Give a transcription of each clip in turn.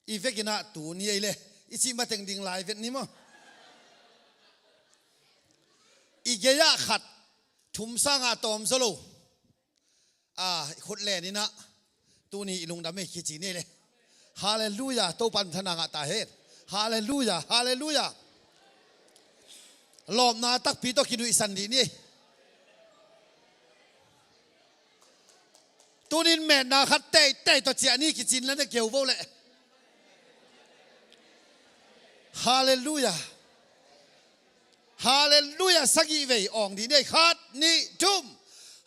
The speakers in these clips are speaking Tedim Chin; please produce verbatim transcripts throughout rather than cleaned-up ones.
I vekin ah tuni ei le i cih mateng ding lai vet ni maw? I gei-ah khat thum sangah tawm zaw lo. A, i khut len in ah tuni i lungdam ei kici ni ei le. Halleluiah. Topan thana ngah ta hen. Halleluiah, halleluiah. Lawpna takpi tawh kinuihsan dih ni ei. Tunin metna khat teitei tawh ciah ni kicin la na keu vo leh. Halleluiah. Halleluiah. Sagih vei awng dih ni ei. Khat, nih, thum.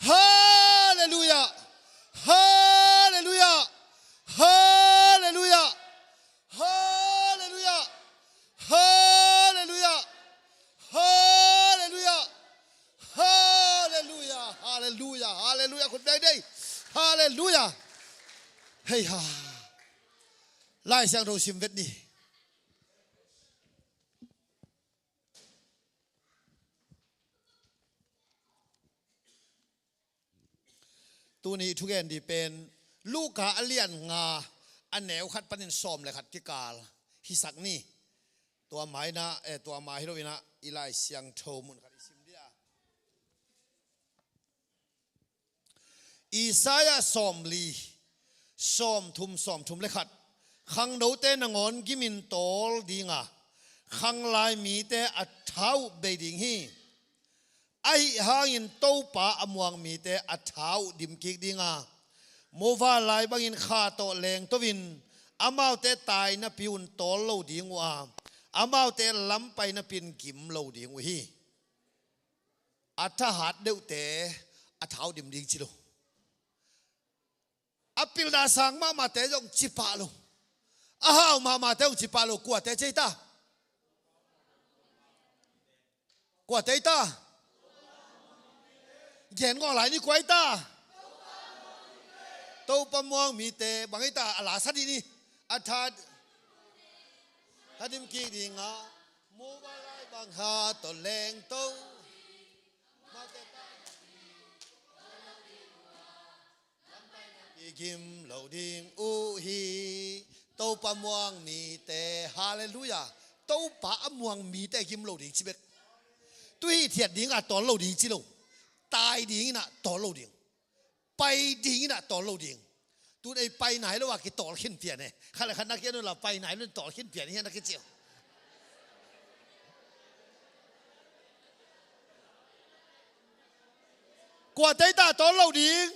Halleluiah. Halleluiah. Halleluiah. Halleluiah. Halleluiah. Halleluiah. Halleluiah. Halleluiah. Halleluiah. Khut beng ni ei. Halleluiah. Hei ha. Lai Siangtho sim vet ni. Tuni thugen dih pen Luka a lian nga a neu khat panin sawm le khat kikal hisak ni. Tua mah in ah, eh, tua mah hi lo in ah i Lai Siangtho mun khat i sim dih a. Isaiah sawmli, sawmthum, sawmthum le khat. Khangnote nangawn gimin tawl dinga, khanglai mite a tha uh bei ding hi. Ahi hangin Topa a muang mite a tha uh dim kik dinga, muvanlai bangin kha tawh lengto-in amaute tainapi un tawl lo ding uh a, amaute lam painapi in gim lo ding uh hi. A thahat deuhte a tha uh dim ding ci lo. A pilna sang mahmahte zong ci pah lo. A hau mahmahte zong ci pah lo. Kuate ci ei ta? Kuate ei ta? Gen ngawh lai ni, kua ei ta? Topa muang mite bang ei ta? A la sa dih ni. A tha, tha dim kik dinga, muvanlai bang kha tawh lengto. Amaute tainapi gim lo ding uh hi. Topa muang mite, halleluiah. Topa a muang mite gim lo ding ci bek. Tu hithiat dingah tawl lo ding ci lo. Tai dingin ah tawl lo ding. Pai dingin ah tawl lo ding. Tun ei pai nai lo a kitawl khin pian e. Khat le khat na kian uh la, pai nai lo in tawl khin pian hi na kici uh. Kuate ei ta tawl lo ding?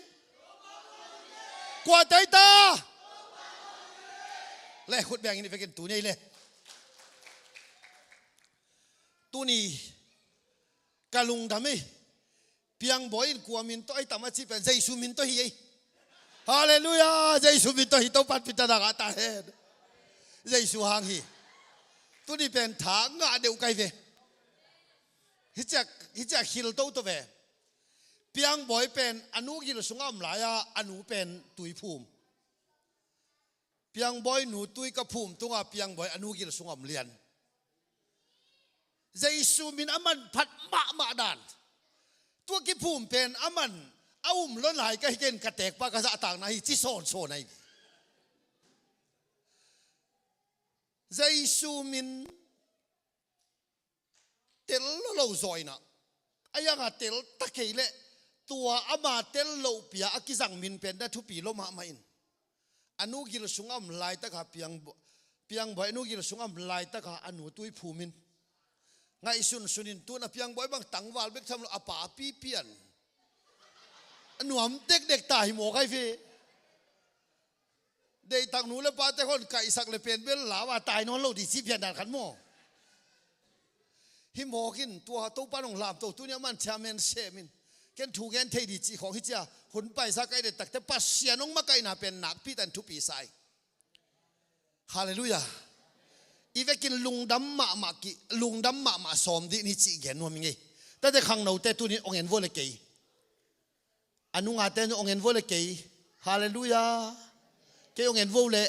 Kuate ei ta? Le khut beng in i vekin tuni ei le. Tuni ka lungdam ei. Piangbawi in kua min tawh ei tam a cih pen Jesu min tawh hi ei. Halleluiah. Jesu min tawh hi. Topan thupha ngah ta hen. Jesu hang hi. Tuni pen tha ngah deuh kai ve. Hiciak, hiciak khil toto ve. Piangbawi pen a nu gil sungah om lai-a, a nu pen tui phum. Piangbawi nu tui ka phum tunga piangbawi a nu gil sungah om lian. Jesu min a manphat mahmah dan. Tua kiphum pen a man a um lo nai ka hi ken ka teek pah ka zahtakna hi ci sawnsawn ahi. Jesu min tel lo lo zaw in ah, a ianga tel ta kei leh tua ama tel loh pi-a a kizang min pen na thupi lo mahmah in. A nu gil sungah om laitak a piang, piangbawi a nu gil sungah om laitak a a nu tui phum in. Ngaihsunsun in, tun a piangbawi bang tangval bek tham lo, a papi pian. A nuam dekdek ta hi maw kai ve. Deihtak nu le pate khawng kaihsak le pen bel lau a tai nawn lo ding cih pian dan khat maw? Hi mawk in, tua Topa in hong lamto, tuni a man chairman sem in, ken thu gen thei ding cih khawng hi cia, hun paisa kaih deihtakte Pasian hong makaihna pen nakpi takin thupi sa hi. Halleluiah. I vekin lungdam mahmah ki, lungdam mahmah sawm dih ni cih gen nuam ing ei. Tate khangnote tunin hong en vua le kei. A nungate hong en vua le kei. Halleluiah. Kei hong en vua le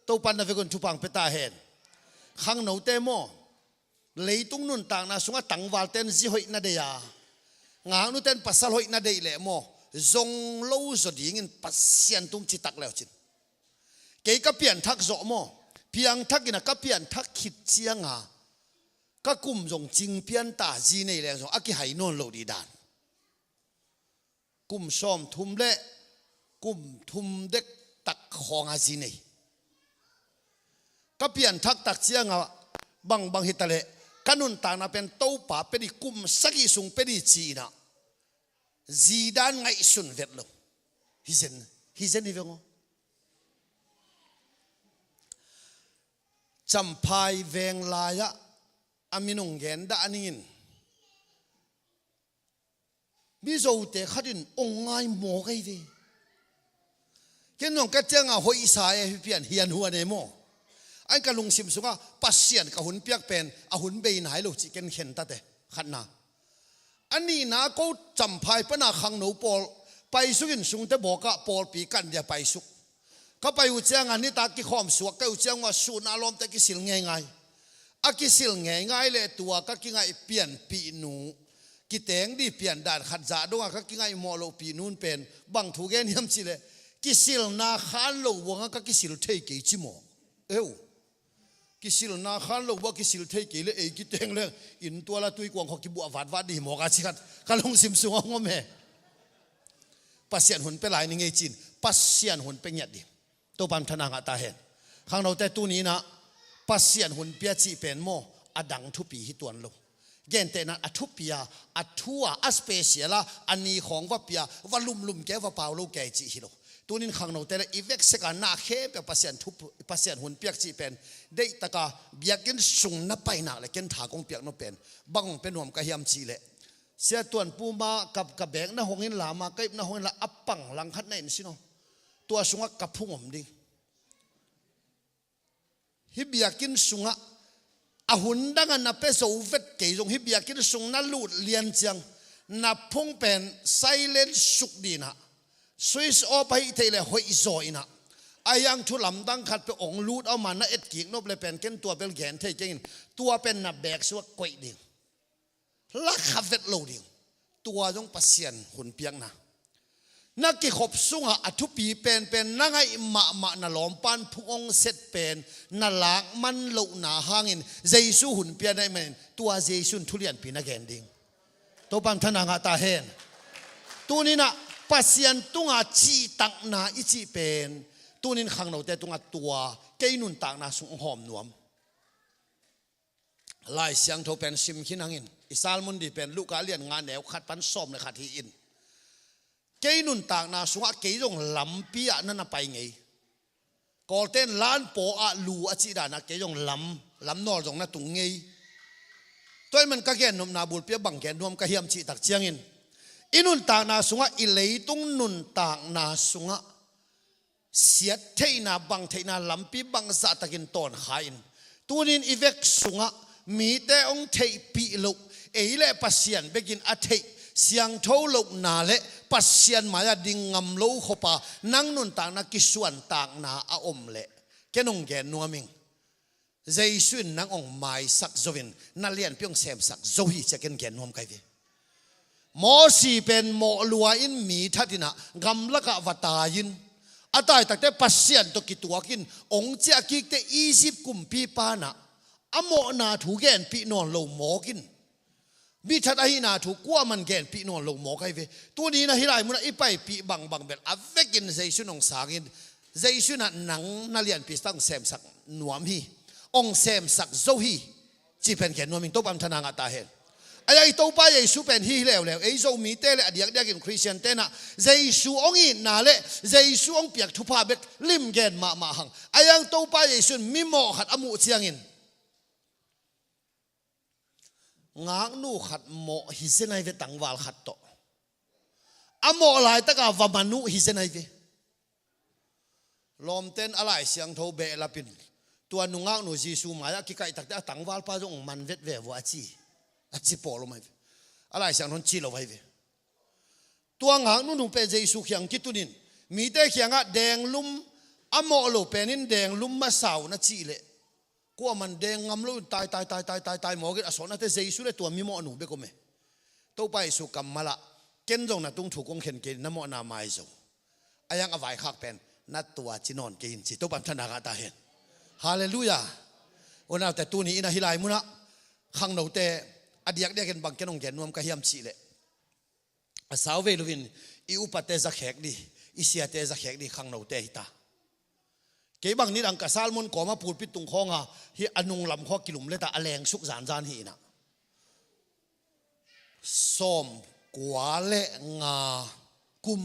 Topan na vekun thupha pia ta hen. Khangnote maw, leitung nuntakna sungah tangvalte in zi hoih na deih a, ngaknute in pasal hoih na deih leh maw, zong lo zaw dingin Pasian tung citak le uh cin. Kei ka pianthak zawh maw, Piangthak in a ka pianthak khit cianga ka kum zong cing pian ta, zi nei leng zong a kihai nawn lo dih dan. Kum sawmthum le kum thum dektak khawnga zi nei. Ka pianthak tak cianga bangbang hi ta leh ka nuntakna pen Topa pe dih, kum sagih sung pe dih ci-in a zi dan ngaihsun vet lo. Hi zen, hi zen hi veng aw. Champhai veng lai-ah a min hong gen dah ningin Mizote khat in hong ngai mawk ahi ve. Ken zong ka cianga hoihsa e, hi pian hian huan e maw. Ain ka lungsim sungah Pasian ka hun piak pen a hun bei nai lo cih ken khen ta te. Khatna. A nihna ko Champhai pana khangno pawl paisuk in sungte bawkah pawlpi kan dia paisuk. Ka pai uh cianga nitak kikhawm suak ka uh ciang uh a suhna lawmte kisil ngeingai. A kisil ngeingai le tua ka kingaih pianpih nu, kiteng dih pian dan khat zah donga ka kingaih mawh lohpih nun pen bang thu gen hiam cih leh, kisilna khan lo buanga ka kisil thei kei ci maw. Eu. Kisilna khan lo bua kisil thei kei le ei kiteng le inn tuala tuikuang khaw kibuah vatvat dih mawk a ci khat ka lungsim sungah hong om e. Pasian hun pia lai ni ngei cin, Pasian hun pia ngiat dih. Topan thana ngah ta hen. Khangnote tuni inah Pasian hun pia cih pen maw, a dang thupi hi tuan lo. Gentehna a thupi a, a thu a, a special a, a ni khawng va pia, va lumlum kei, va pau lo kei cih hi lo. Tunin khangnote le i veksekah na khempeuh Pasian thu, Pasian hun piak cih pen deihtaka biakinn sung na pai nak le ken tha kong piak nop pen bang hong pia nuam ka hiam cih leh, Sia Tuan Puma ka, ka bek na hong in la, ma ka ip na hong in la, a pang langkhat na in sin aw. Tua sungah ka phung om ding. Hih biakinn sungah a hun dangah na pia zo vet kei zong, hih biakinn sung na lut lian ciang na phung pen silent suk dinah, switch off ahih theih le hoih zaw inah, a hiang thu lamdang khat pia ong lut a om a na etkik nop le pen ken tua bel gen thei kengin, tua pen na bek sungah koih ding. Lakha vet lo ding. Tua zong Pasian hun piakna. Na kikhop sungah a thupi penpen na ngaih mahmah na lawmpan phung ong set pen na lak man lohna hangin Jesu hun pia na ih manin tua Jesu in thulianpi na gen ding. Topan thana ngah ta hen. Tuninah Pasian tunga cihtakna i cih pen tunin khangnote tunga tua kei nuntakna sung hawm nuam. Lai Siangtho pen sim khin hangin i Salmun di pen Luka lian nga neu khat pan sawm le khat hi in. Kei nuntakna sungah kei zong lampi ah na na pai ngei. Kawlten lan paw ah lu a cih danah kei zong lam, lam nawl zong na tung ngei. Tua ih man ka gennopna bulpi ah bang gen nuam ka hiam cih tak ciangin i nuntakna sungah i leitung nuntakna sungah siat theihna, bang theihna lampi bangzah takin tawn kha in. Tunin i vek sungah mite hong theihpih loh, ei le Pasian bekin a theih siangtho lohna le Pasian mai-ah ding ngam lo khopa nang nuntakna kisuantakna a om leh ken hong gen nuam ing. Jesu in nang hong maisak zo in na lianpi hong semsak zo hi ci-a ken gen nuam ka hi ve. Mosi pen mawh lua in mi that inah gamlakah va tai in a tai takte Pasian tawh kituak in hong ciah kikte Egypt kumpipa inah a mawhna thu genpih nawn lo mawk in mi that ahihna thu kuaman genpih nawn lo mawk ahi ve. Tuni inah hih lai munah i paipih bangbang bel a vekin Jesu in hong sang in Jesu inah nang na lianpi tak hong semsak nuam hi. Hong semsak zo hi. Cih pen gen nuam ing. Topa min thang ngah ta hen. Ahi hang i Topa Jesu pen hih leuleu ei Zomite le a diakdiakin Khristian tenah Jesu hong itna le Jesu hong piak thupha bek limgen mahmah hang. Ahi hang Topa Jesu in mimawh khat a muh ciangin ngaknu khat mawh hi zen ahi ve, tangval khat tawh. A mawh laitaka va man uh hi zen ahi ve. Lawmten a Lai Siangtho behlapin tua nungaknu Jesu mai-ah kikaih takte a tangvalpa zong man vet ve vua a ci, a ci pawl om ahi ve. A Lai Siangtho in ci lo ahi ve. Tua ngaknu nu pen Jesu kiang kitunin mite kiangah denglum a mawh lo penin denglum masa un a cih leh kuaman deng ngam loin tai tai tai tai tai tai mawkin a sawtnate Jesu le tua mimawhnu bek om e. Topa Jesu kammalah ken zong na tung thu kong khen kei, na mawhna mai zo. Ahi hang a vaikhak pen na tua ci nawn kei in ci. Topa min thang ngah ta hen. Halleluiah. Unaute, tuni in ah hih lai munah khangnote a diakdiakin bang ken hong gen nuam ka hiam cihleh, a sauvei loin i upate zakhek dih, i siate zakhek dih khangnote hi ta. Kei bang nidang ka sermon kawma pulpit tung khawnga hih a nunglam khaw kilumlet a, a lengsuk zanzan hi in ah, sawmkua le nga kum,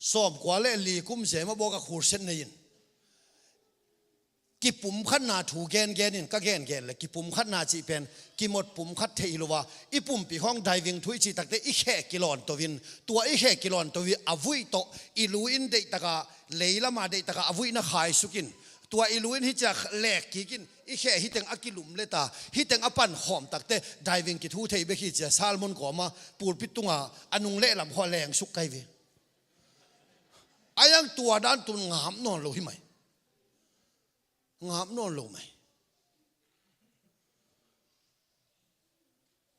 sawmkua le li kum zema bawk a khurset nei in, kipumkhatna thu gengen in, ka gengen le kipumkhatna cih pen kimot pumkhat thei hi lo a, i pumpi khawng diving thu i cih takte i kheh kilawnto in, tua i kheh kilawnto i a vuih tawh i lu in deihtaka, leilama deihtaka a vuihna khaisuk in, tua i lu in hih ciah lek kik in, i kheh hih teng a kilumlet a, hih teng a pankhawm takte diving kithu thei bek hi ci a, sermon kawma pulpit tunga a nung le lam khaw a lengsuk ka hi ve. A iang tua dan tun ngam nawn lo hi mai. Ngam nawn lo mai.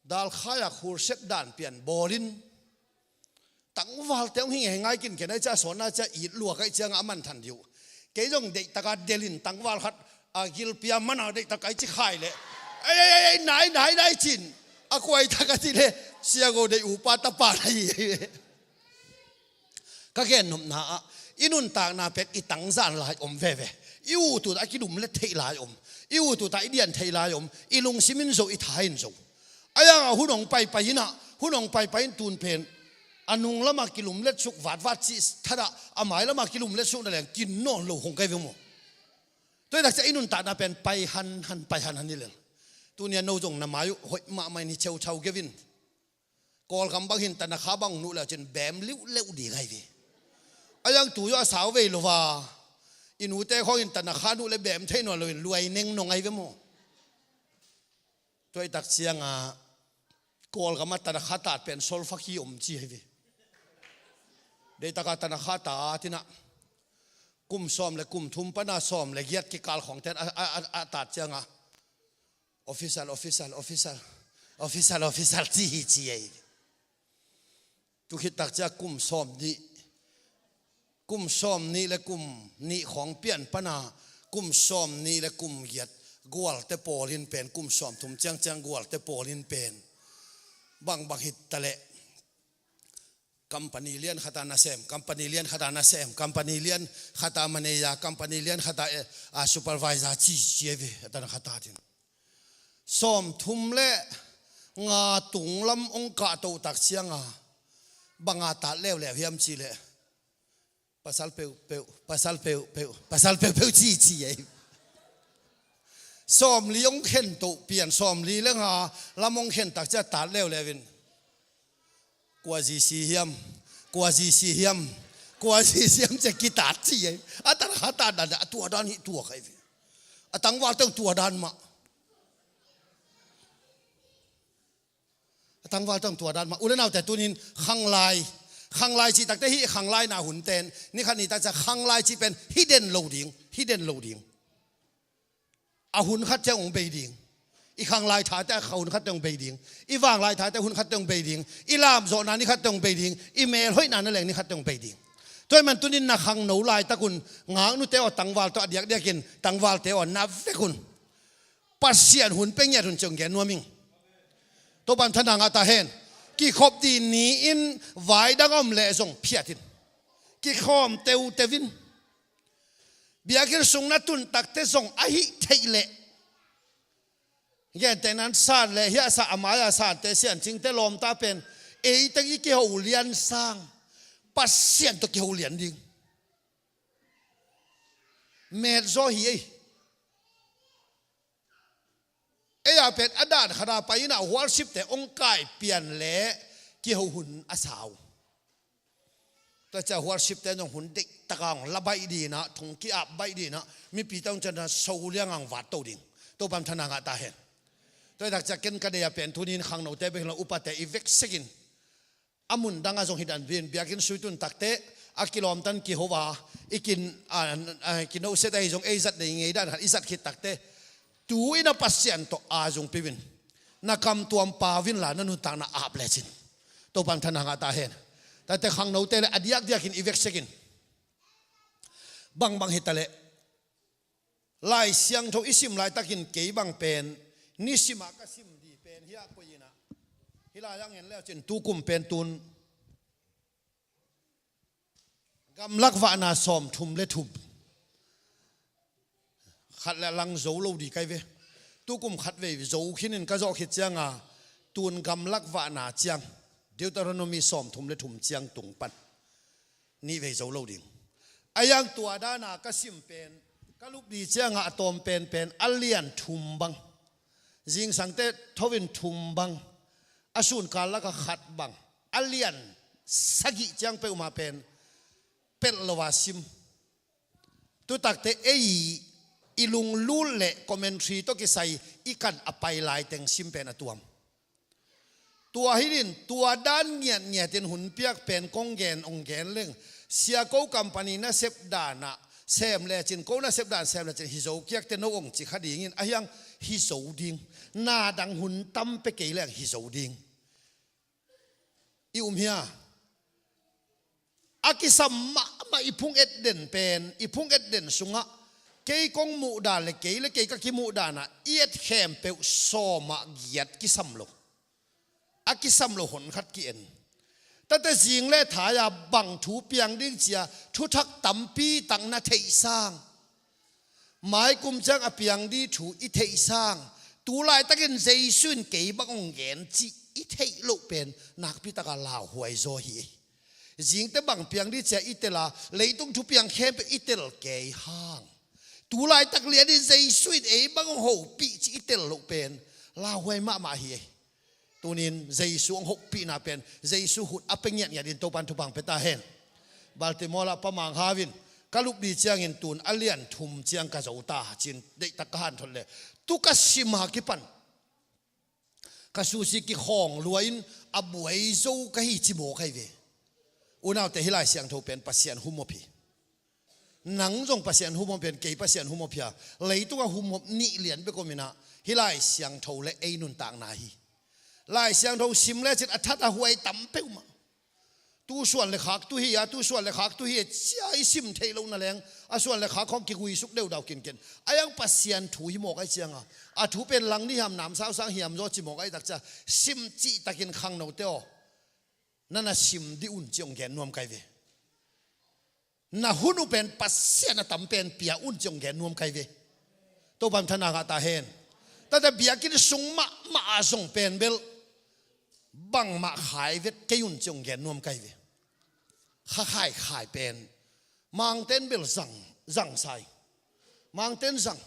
Dalkhai-a khurset dan pian bawlin, tangvalte hong hi ngeingai kin ken ai cia sawnna cia it luak ai cianga a manthan dih uh. Kei zong deihtaka delin tangval khat a gilpi a mana deihtaka i ci khai leh, ei, ei, ei, ei, nai, nai, nai, cin. A kuaitaka ci leh, siago deih upa tapa na hi. Ka gennopna ah i nuntakna pen i tangzan lai om veve. I utut a kilumlet theih lai om. I utut a i dian theih lai om. I lungsim in zo, i tha in zo. A ianga hun hong paipai in ah, hun hong paipai in tun pen a nunglamah kilumlet suk vatvat cih thadah a mailamah kilumlet suk na leng kin nawn lo hong kai ve maw? Tua i takcia i nuntakna pen pai hanhan, pai hanhan hi lel. Tunia no zong na mai uh hoih mahmah in hi cheuchau kevin. Kawlgam bang hin tanakha bang nuh le cin bem liuhleuh ding ahi ve. A iang tu zaw a sau vei lo va. I nute khawng hin tanakha nuh le bem thei nawn lo in luai neng nong ahi ve maw? Tua i tak cianga Kawlgam a tanakha tat pen solfaki om ci ahi ve. Deitaka tanakha tat in ah kum sawm le kum thum pana sawm le giat kikal khawngten a, a, a, a tat cianga official, official, official, official, official ci hi ci ei. Tu khit tak cia kum sawm nih, kum sawm nih le kum nih khawng pian pana kum sawm nih le kum giat gualte pawlin pen, kum sawm thum ciangciang gualte pawlin pen bangbang hit taleh company lian khata nasem, company lian khata nasem, company lian khata manager, company lian khata, eh, ah, supervisor ci ci ve, a tanakha tat in. Sawm thum le nga tunglam ong kahto tak cianga banga tat leuleu hiam ci leh, pasal peuhpeuh, pasal peuhpeuh, pasal peuhpeuh ci ci ei. Sawmli ong khen toh pian, sawmli le nga lam ong khen tak cia tat leuleu in. Kua zi si hiam, kua zi si hiam, kua zi si hiam cia kitat ci ei. A tanakha tat dan a tua dan hi tua kai ve. A tangval teng tua dan mah. A tangval teng tua dan mah. U le naute tunin khanglai, khanglai cih takte hih khanglai na hun ten, ni khat ni tak cia khanglai cih pen hi den lo ding, hi den lo ding. A hun khat ciang hong bei ding. I khanglai thate a hun khat ciang hong bei ding. I vanglai thate a hun khat ciang hong bei ding. I lamzawhna ni khat ciang hong bei ding. I melhoihna na leng ni khat ciang hong bei ding. Tua ahih man tunin na khangno laitakun ngaknute aw tangvalte aw a diakdiakin tangvalte aw na vekun Pasian hun pe ngiat hun ciang gen nuam ing. Topan thana ngah ta hen. Kikhop dih ni-in vai dang a om leh zong phiat in. Kikhawm teuteu in. Biakinn sung na tun takte zong ahih theih leh, gentehnan san le hiahsa a mai-a sante siancingte lawmta pen eiteng i kiho lian sang Pasian tawh kiho lian ding. Metzaw hi ei. Ei a pen a dan khata pai in a worship te ong kai pian le kiho hun a sau. Tua cia worship te nong hun deih taka ong la baih dinah, thong ki-ap baih dinah, mipi te ong cian so liang ang vat to ding. Topan thana ngah ta hen. Tua i tak cia ken ka deih a pen tunin khangnote bek lo upate i veksekin a mun danga zong hi dan bin biakinn sui tun takte a kilawmtan kiho a i kin, a, a, kinoset ahi zong ei zat nei ngei dan khat i zat khit takte tu in a Pasian tawh a zung piwin na kam tuam pawin la na nuntakna ap lecin Topan thana ngah ta hen. Tate khangnote le a diakdiakin i veksekin bangbang hi taleh Lai Siangtho i sim laitakin kei bang pen nisimah ka sim dih pen hiah koih inah, hih lai-ah ngen leucin tukum pen tun gamlak vahna sawmthum le thum. Khat le lang zo lo dih kai ve. Tukum khat vei zo khinin ka zawh khit cianga tun gamlak vahna ciang, Deuteronomy sawmthum le thum ciang tung pan nih vei zo lo ding. A yang tua dana ka sim pen ka lup dih cianga a tawm penpen a lian thum bang, zingsangte tho in thum bang, a sunkal laka khat bang, a lian sagih ciang peuhmah pen pelh lo a sim. Tutakte ei i lunglut le commentary tawh kisai i kan a pai laiteng sim pen a tuam. Tua hilin tua dan ngiatngiatin hun piak pen kong gen ong gen leng, sia ko company nasep danah sem lecin, ko nasep dan sem lecin hi zo kiakte no ong ci kha dingin, a hiang hi zo ding. Na dang hun tam pe kei leng hi zo ding. I um hia? A kisam mahmah i phung et den pen, i phung et den sungah kei kong muhdan le kei le kei ka kimuhdanah i et khempeuh sawmah giat kisam lo. A kisam lo honkhat ki-en. Tate zing le thai-a bang thu piang ding cia thuthak tampi tak na theih sang, maikum ciang a piang dih thu i theih sang, tu laitakin Jesu in kei bang ong gen cih i theih loh pen nakpi taka lauhuai zaw hi. Zingte bang piang dih cia i tel a, leitung thu piang khempeuh i tel kei hang, tu laitak lianin Jesu in ei bang ong hopih cih i tel loh pen lauhuai mahmah hi. Tunin Jesu ong hopihna pen Jesu hut a pe ngiatngiatin Topan thupha ong pe ta hen. Baltimore ah Pa Mang Hau in ka lup dih ciangin tun a lian thum ciang ka zo ta cin deihtak ka hanthot le, tu ka sima kipan ka susi kikhawng lua in a buai zo ka hi ci mawk ahi ve. Unaute, hih Lai Siangtho pen Pasian humop hi. Nang zong Pasian humop pen kei Pasian humop hi a, leitungah humop nih lian bek om inah hih Lai Siangtho le ei nuntakna hi. Lai Siangtho sim lecin a that a huai tam peuhmah. Tu suan le khak tu hi a, tu suan le khak tu hi a cia i sim theih loh na leng, a suan le khak khawng kiguisuk deudau kinken. A yang Pasian thu hi mawk ahi cianga, a thu pen lang ni hiam namsau sang hiam zaw ci mawk ahi tak cia, sim cihtakin khangnote aw, na na sim dih un ci ong gen nuam kai ve. Na hun uh pen Pasian a tam pen pia un ci ong gen nuam kai ve. Topan thana ngah ta hen. Tate biakinn sung mahmah a zong pen bel bangmah khai vet kei un ci ong gen nuam kai ve. Kha khai khai pen Mangten bel zang, zang sai. Mangten zang.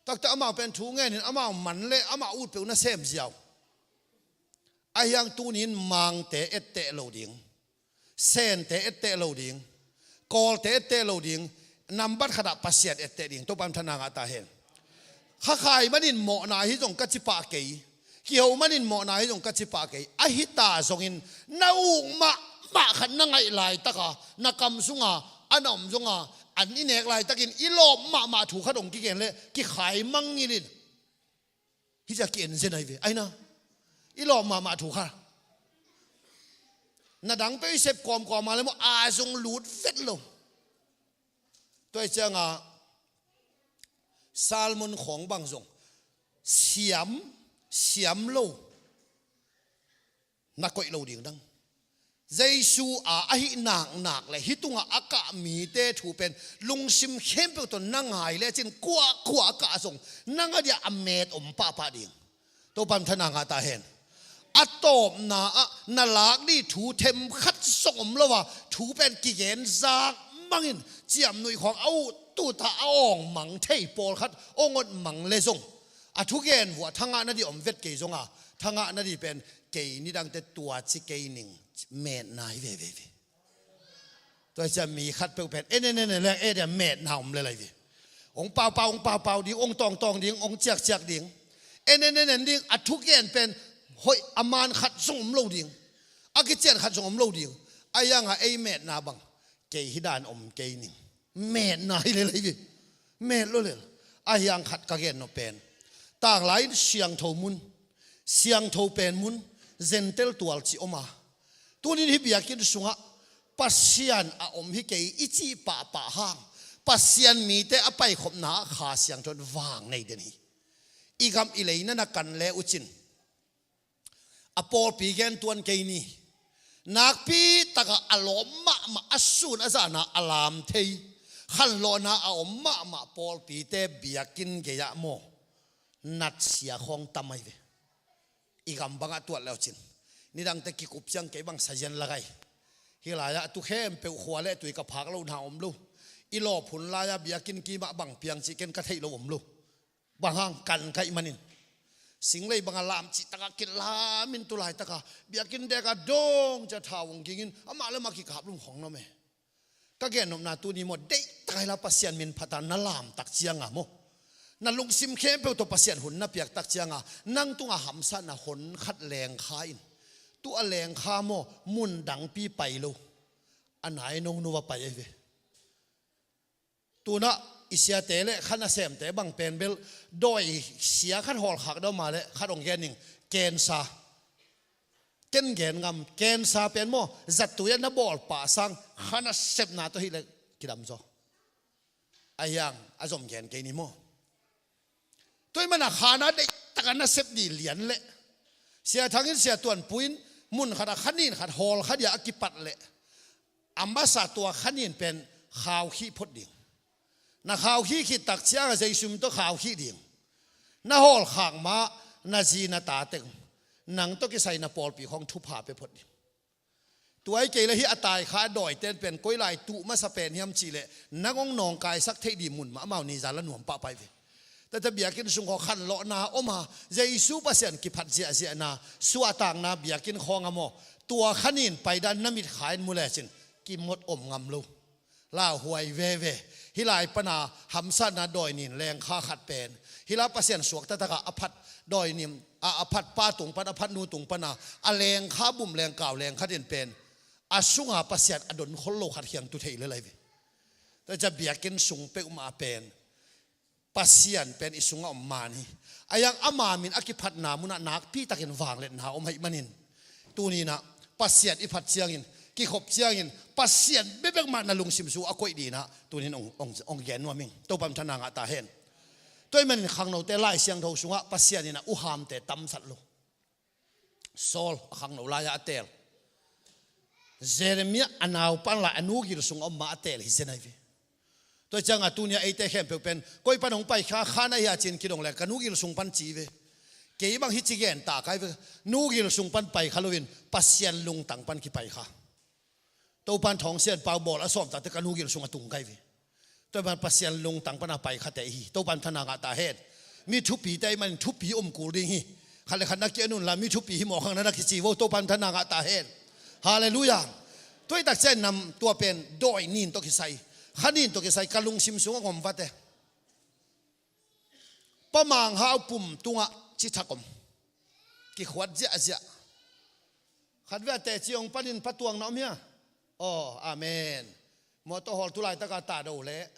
Takte amau pen thu ngenin amau man le amau utpeuh na sem ziau. A hiang tunin Mangte etteh lo ding, Sente etteh lo ding, Kawlte etteh lo ding, nambat khatah Pasian etteh ding. Topan thana ngah ta hen. Kha khai manin mawhna hi zong ka ci pah kei. Kiho manin mawhna hi zong ka ci pah kei. A hita zongin na uk mahmah khat na ngaih laitaka na kam sunga a na om zonga an i nek laitakin i lawp mahmah thu khat ong kigen le kikhai mangngilhin. Hih cia ki-en zen ahi ve. Aina i lawp mahmah thu kha. Na dang peuh i sep kawmkawm a le maw a zong lut vet lo. Tua i cianga Salmon khawng bang zong siam, siam lo na koih lo ding dang. Jesu a ahi naknak le hih tungah a kah mite thu pen lungsim khempeuh tawh na ngai lecin kuahkuah a kah zong nang a dia a met om pahpah ding. Topan thana ngah ta hen. A tawpna ah na lak dih thu themkhat zong om lo a, thu pen kigen zak mangin ciamnuih khawng a uh tuta a awng mang thei pawlkhat awng awt mang le zong a thugen vuah thangah na dih om vet kei zonga, thangah na dih pen kei nidangte tua ci kei ning, metna hi veve ve. Tua cia mi khat peuh pen en en en en leng e dia metna om le lai ve. Ong paupau, ong paupau ding, ong tawngtawng ding, ong ciakciak ding. En en en en ding, a thugen pen hoih a man khat zong om lo ding, a kician khat zong om lo ding. A yanga ei metna bang kei hi dan om kei ning. Metna hi le lai ve. Met lo le. A hiang khat ka gen nop pen tanglai in siangtho mun, siangtho pen mun, Gentile tual ci om a. Tunin hih biakinn sungah Pasian a om hi kei i cih pahpah hang, Pasian mite a paikhopna ah Kha Siangtho in vang nei den hi. I gam i lei na na kan le uh cin, a pawlpi gen tuan kei ni. Nakpi takah a lawm mahmah, a sun a zahna a lam thei, khanlawhna a om mahmah pawlpite biakinn gei-ah maw, natsia khawng tam ahi ve. I gam bangah tuat le uh cin, nidangte kikup ciang kei bang sazian lak ahi. Hih lai-ah tu khempeuh khua le tui ka phak lohna om lo. I lawphun lai-ah biakinn kimah bang piang cih ken ka theih lo om lo. Bang hang kan ka hih manin, singlei bangah lam cih takah kilamin tu laitakah biakinn dekah dong cia thau hong gingin amah le amah kikap lum khong nuam e. Ka gennopna tuni maw, deihtak a hi la, Pasian min phat a na lamtak cianga maw, na lungsim khempeuh tawh Pasian hun na piaktak cianga nang tungah hamsatna hon khat lengkha in, tu a lengkha maw, mun dangpi pai lo, a nai nongno a pai ahi ve. Tunah i siate le kha nasemte bang pen bel dawi sia khat hawlkhak deuh mah le khat hong gen ning, kensa. Ken gen ngam, kensa pen maw, zattui a na bawl pah sang kha nasepna tawh hih le kidam zaw. A hiang a zom gen kei ni maw. Tua ih mana kha na deihtak a na sep dih lian leh, Sia Thang in, Sia Tuan Pu in mun khat a kha nin khat hawl kha dia a kipat leh, a masa tua kha nin pen khau khih phot ding. Na khau khih khit tak ciang a Jesu min tawh khau khih ding. Na hawlkhak ma na zi na ta teng, nang tawh kisai na pawlpi khawng thupha pia phot ding. Tua ih kei le hih a tai kha a dawi ten pen koi lai tuh masa pen hiam cih leh, nang hong nawngkaisak theih dih mun mah amau nizan la nuam pahpah hi ve. Tate biakinn sung khaw khanlawhna om a, Jesu Pasian kiphat ziahziahna, suahtakna biakinn khawng a maw, tua kha nin paidan na mitkha in mu lecin kimot om ngam lo. Lauhuai veve. Hih lai pana hamsatna dawi nin lengkha khat pen, hih lai Pasian suak taktakah a phat dawi nin, a, a phat pa tung pan, a phat nu tung pana a lengkha bum lengkau lengkhat in pen, a sunga Pasian a don khol lo khat khiang tu thei lel ahi ve. Tua cia biakinn sung peuhmah pen Pasian pen i sungah om man hi. A hiang ama min a kiphatna munah nakpitakin vangliatna om ahih manin, tuninah Pasian i phat ciangin, kikhop ciangin, Pasian bekbek mah na lungsim sung a koih dinah tunin hong, hong, hong gen nuam ing. Topa min thana ngah ta hen. Tua ih manin khangnote Lai Siangtho sungah Pasian inah uhamte tamsat lo. Saul a khangno lai-ah a teel. Jeremiah a naupan lai a nu gil sung a om ma a teel hi zen ahi ve. Tua ciangah tunia eite khempeuh pen koi pan hong pai kha, kha na hia cin kidong le ka nu gil sung pan ci ve. Kei bang hi ci gen ta kai ve. Nu gil sung pan pai kha loin Pasian lungtang pan kipai kha. Topan thawngsian pau bawl a sawm takte ka nu gil sung a tung kai ve. Tua man Pasian lungtang pana pai khate hi. Topan thana ngah ta hen. Mi thupite i man thupi om kul ding hi. Khat le khat na ki anun la mi thupi hi mawkhang na na kici vo. Topan thana ngah ta hen. Halleluiah. Tua i takcian nam tua pen dawi nin tawh kisai, kha nin tawh kisai ka lungsim sungah ngom vate. Pa Mang Hau pum tungah cithak om. Kikhuat ziahziah. Khat via teci hong panin Pa Tuang na om hia? Aw, amen. Mawtaw hawl tu laitaka ta do le.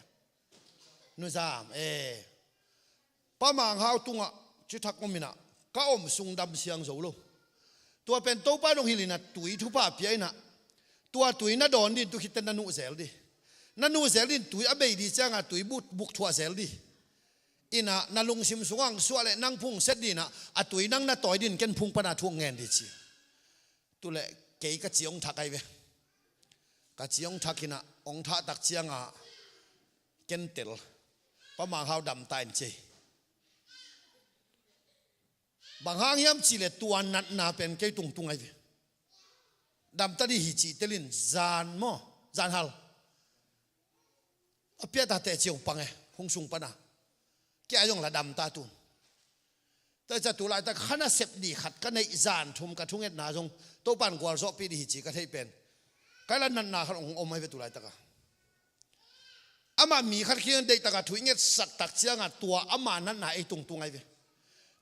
Nuzam, eh. Pa Mang Hau tungah cithak om inah ka om sung dam siang zo lo. Tua pen Topa dong hilh inah tui thupha pia inah tua tui na dawn din tu khitte na nuh zel di. Na nuh zel din tui a bei di cianga tui buk, buk thuah zel di. Inah na lungsim sungah ang suah le nang phung set dinah a tui nang na tawi din ken phung pana thuk ngen di ci. Tuleh kei ka ci hong thak ai ve. Ka ci hong thak inah hong thah tak cianga ken tel. Pa Mang Hau dam ta in ci. Bang hang hiam cihleh tua natna pen kei tungtung ai ve. Damta di hi cih telin zan maw, zan hal. A piata teci hong pang e, hong sung pana. Kia zong la damta tun. Tua cia tu laitak kha na sep di khat ka neih zan thum ka thungetna zong Topan gualzawhpih di hi ci ka theih pen. Kai la natna khat hong om ai ve tu laitaka. Amah mi khat khiang deihtaka thu i ngetsak tak cianga tua ama natna ei tungtung ai ve.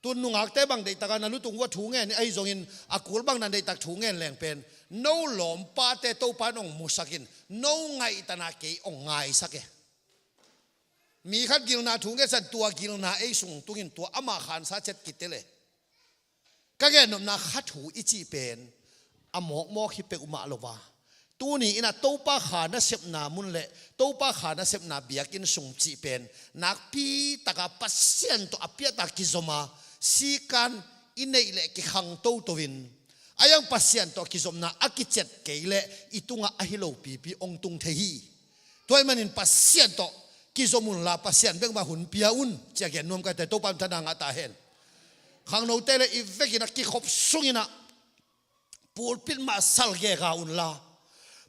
Tun nungakte bang deihtaka na lutung vua thu ngen ahi zongin a kul bang na deihtak thu ngen leng pen no lawmpate Topa in hong musakin no ngaihtana kei hong ngaisak e. Mi khat gilna thu ngetsan tua gilna ei sung tungin tua ama khansa cet kitel e. Ka gennopna kha thu i cih pen a mawkmawk hi peuhmah lo va. Tuni in ah Topa kha nasepna mun le Topa kha nasepna biakinn sung cih pen nakpi taka Pasian tawh a piata kizom a, sikan i neih le kikhang toto in, a iang Pasian tawh kizomna a kicet kei le i tungah ahi lopipi hong tung thei hi. Tua ahih manin Pasian tawh kizom unla Pasian bek mah hun pia un, ci-a gen nuam ka hi. Topa in thana ngah ta hen. Khangnote le i vekin a kikhop sungin ah pulpit mah sal gega unla,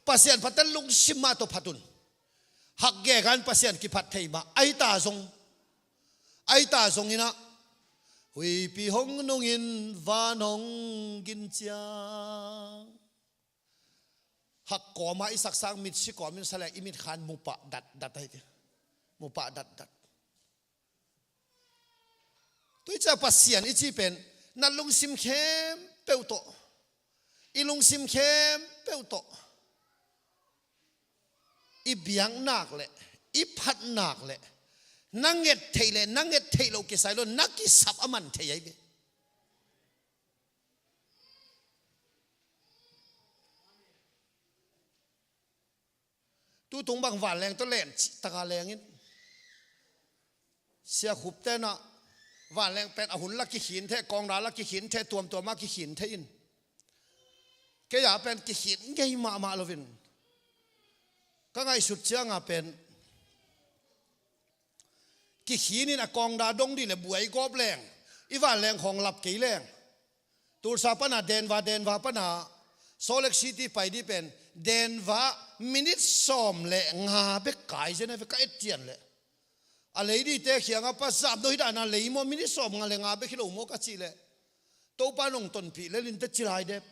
Pasian phatin lungsim mah tawh phat un. Hak gega in Pasian kiphat thei mah. Ahi ta zong, ahi ta zongin ah huipi hong nungin van hong gin ciang. Hak kawma i sak sang mitsi kawmin sa le i mitkhan mu pah datdat ahi ve. Mu pah datdat. Tua hi ciang Pasian i cih pen na lungsim khempeuh tawh, i lungsim khempeuh tawh, i biaknak le i phatnak le na nget theih le na nget theih loh kisai lo na kisap a man thei ahi ve. Tutung bang vanleng tawh len cih taka leng in, Sia Khup ten ah vanleng pen a hun la kikhin thei, kawngda la kikhin thei, tuamtuam a kikhin thei in, kei a pen kikhin ngei mahmah loin ka ngaihsut cianga pen kikhin in a kawngda dong dih le buai gawp leng, i vanleng khawng lap kei leng. Tulsa pana Denver, Denver pana Salt Lake City pai dih pen Denver minit sawm le nga bek kai zen a ve ka et cian le. A lei dihte khianga pa zap no hi dahna lei maw, minit sawm nga le nga bek hi lo maw ka cih le, Topa nong tonpih le linte ci lai dep.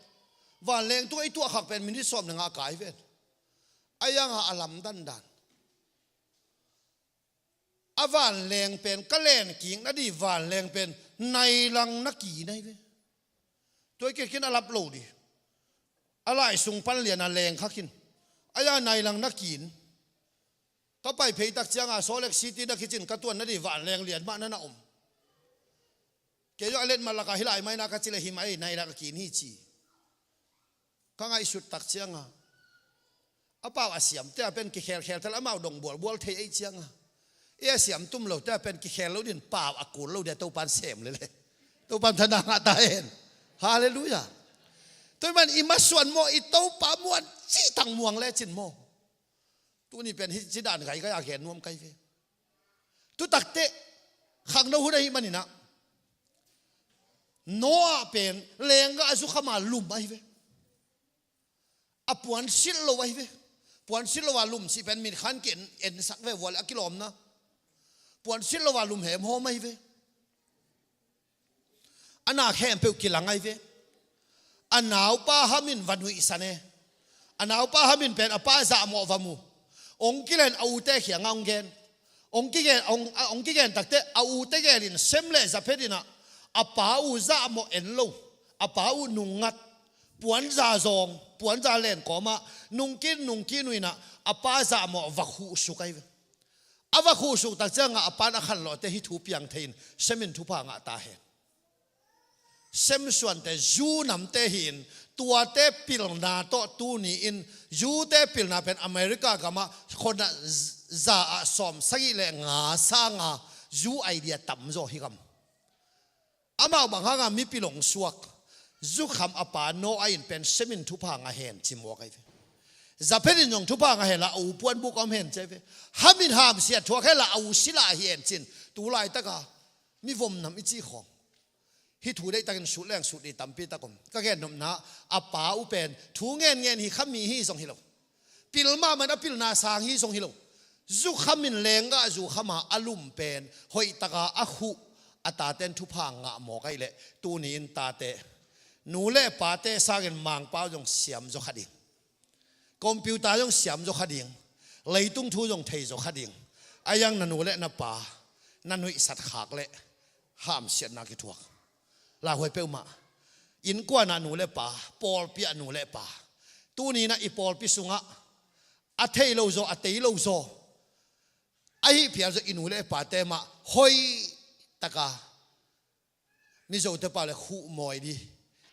Vanleng tungah i tuah khak pen minit sawm le nga kai ven. A ianga a lamdandan. A vanleng pen ka len kik nadih vanleng pen nailang na kin ahi ve. Tua i kikhin a lap lo dih. A lai sung pan lian a leng kha khin. A ia nailang na kin. Ka pai pheitak cianga Salt Lake City na kicin ka tuan nadih vanleng lian mah na na om. Kei zong a let mah laka hi lai mai na ka ci le hi mai nailang a kin hi ci. Ka ngaihsut tak cianga a pau a siamte a pen kikhelkhel thal amau dong bualbual thei ei cianga, i a siam tum lote a pen kikhel lo din pau a kul lo dia Topan sem lele. Topan thana ngah ta hen. Halleluiah. Tua man i masuan maw, i Topa muan cih tang muang lecin maw. Tuni pen hi ci dan gai gai a gen nuam kai ve. Tutakte khangno hun ahi maninah Noah pen lenggah a zukhama lum ahi ve. A puan silh lo ahi ve. Puan silh lo a lum cih pen minkhan ki en, ensak ve vua le a kilawmna. Puan silh lo a lum hemhawm ahi ve. A na khempeuh kilang ahi ve. A naupa Ham in va nuihsan e. A naupa Ham in pen a pa zahmawh va mu. Ong kilen a ute khianga ong gen. Ong kigen, ong, ong kigen takte a ute gelin Sem le Zaphet inah a pa uh zahmawh en lo, a pa uh nungngat, puanza zawng, puanza len kawmah nungkin nungkin uh inah a pa zahmawh va khuhsuk ahi ve. A va khuhsuk tak ciangah a pan a khanlawhte hih thu piang thei in Sem in thupha ngah ta hen. Sem suante Zu namte hi-in tuate pilna tawh tuni-in Zute pilna pen America gamah khona za ah sawm sagih le nga sanga Zu idea tamzaw hi gam. Amau bang hanga mipil ong suak. Zukham a pa Noah in pen Sem in thupha ngah hen ci mawk ahi ve. Zaphet in zong thupha ngah henla a u puanbuk a om hen ci ahi ve. Ham in hamsiat thuak henla a u sila hi hen cin. Tu laitaka mivom nam i cih khawng. Hih thu deihtakin sut leng sut dih tampi tak om. Ka gennopna a pa uh pen thu ngenngen hi khami hi zong hi lo. Pil mahmah a pilna sang hi zong hi lo. Zukham in lenggah zukhama a lum pen hoihtaka a khuh a taten thupha ngah mawk ahih leh tuni-in tate, nu le pate sangin Mangpau zong siamzaw kha ding. Computer zong siamzaw kha ding. Leitung thu zong theizaw kha ding. A iang na nu le na pa na nuihsat khak le hamsiatna kithuak. Lauhuai peuhmah. Innkuanah nu le pa, pawlpi ah nu le pa. Tuni-inah i pawlpi sungah a thei lo zaw, a tei lo zaw, a hih phial zaw i nu le pate mah hoihtaka Mizote pau le khuhmawi dih,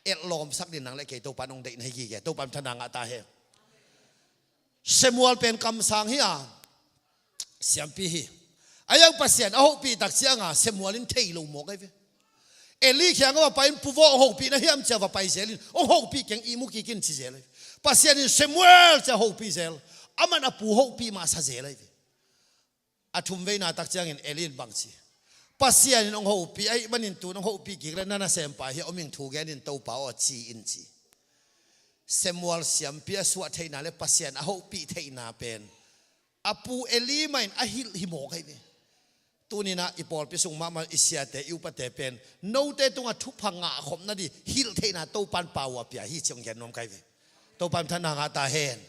etlawmsak dih nang le kei Topan hong deih na hi gige. Topan thana ngah ta hen. Samuel pen kamsang hi a, siampi hi. A yang Pasian a hopih tak cianga Samuel in thei lo mawk ahi ve. Eli kiangah va pai in, "Pu vaw, hong hopih na hiam?" ci-a va pai zel in, "Hong hopih keng, ihmu kik in," ci zel ahi ve. Pasian in, "Samuel," ci-a hopih zel. Aman a pu hopih mah sa zel ahi ve. A thum veina tak ciangin Eli in bang ci? "Pasian in hong hopih ahih manin tu-in hong hopih kik le, na nasempa hi a om ing, thu gen in Topa aw," ci in ci. Samuel siampi a suah theihna le Pasian a hopih theihna pen a pu Eli mah in a hilh hi mawk ahi ve. Tuni-in ah i pawlpi sung mahmah i siate, i upate pen note tungah thupha ngah khop nading hilh theihna Topan pau a pia hi ci hong gen nuam ka hi ve. Topan thanna ngah ta hen.